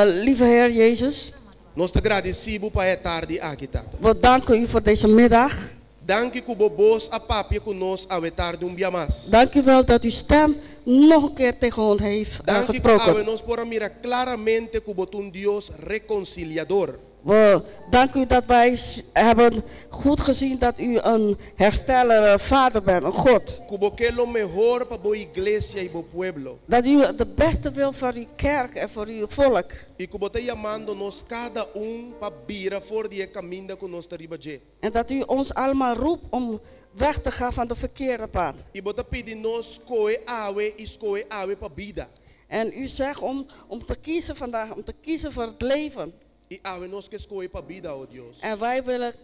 Lieve Heer Jezus, Nos ta gradisí Bo pa e tardi aki, Tata. We danken u voor deze middag. Danki ku bo bos a papia ku nos awe tardi un bia mas. Dank u wel dat uw stem nog een keer tegen ons heeft Danki ku gesproken. awe nos por a mira klaramente ku bo ta un Dios rekonsiliador. We danken u dat wij hebben goed gezien dat u een hersteller, vader bent, een God. Ku bo ke lo mehó pa bo iglesia i bo pueblo. Dat u de beste wil voor uw kerk en voor uw volk. I ku bo ta yamando nos kada un pa bira for di e kaminda ku nos ta riba dje. En dat u ons allemaal roept om weg te gaan van de verkeerde pad. I bo ta pidi nos skohe awe i skohe awe pa bida. En u zegt om te kiezen vandaag, om te kiezen voor het leven. I awe nos ke skohe pa bida, o Dios. En wij willen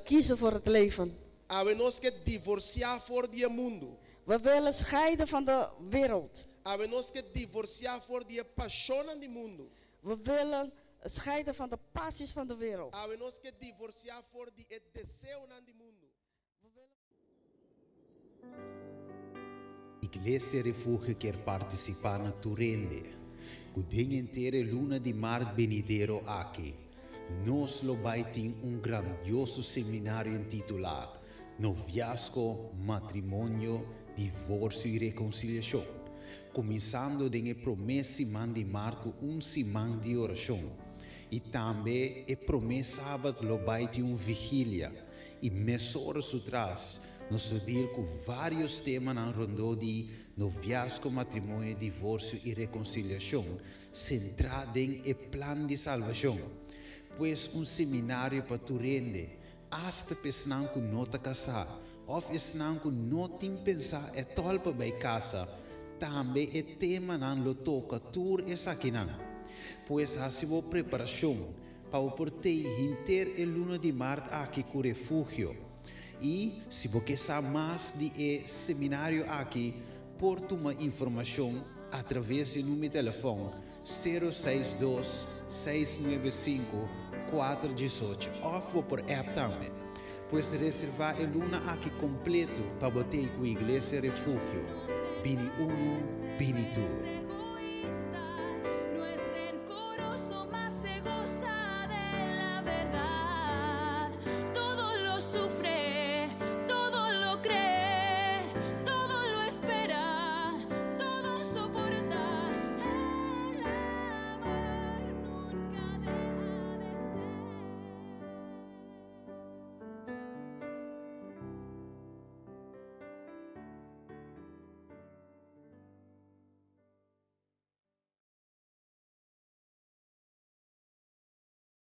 kiezen voor het leven. Awe nos ke divorsiá for di e mundu. We willen scheiden van de wereld. Awe nos ke divorsiá for di e pashonnan di mundu. We willen scheiden van de passies van de wereld. Awe nos ke divorsiá for di e deseonan di mundu. Iglesia Refugio kier partisipá na tur hende ku den henter e luna di mart benidero aki, nos lo bai tin un grandioso seminario intitulá Noviazgo, Matrimonio, Divorsio i Rekonsiliashon, kuminsando den e promé siman di mart ku un siman di orashon. I tambe e promé sabat lo bai tin un vigilia i mesora su tras nos lo deal ku vários temanan rondó di noviazgo, matrimonio, divorsio i rekonsiliashon sentrá den e plan di salbashon. Pues un seminario pa tur hende, asta pa esnan ku no ta kasá òf esnan ku no tin pensá ètòl pa bai kasa, tambe e temanan lo toka tur esakinan. Pues hasi bo preparashon pa bo por tei henter e luna di mart aki ku Refugio. I si bo ke sa mas di e seminario aki, por tuma informashon atraves di number di telefòn sero seis dos, seis nuebe sinku, kuater diesocho òf bo por app tambe. Pues reservá e luna aki kompleto pa bo tei ku Iglesia Refugio. Bini unu, bini tur. No es rencoroso, mas se goza de la verdad. Todo lo sufre.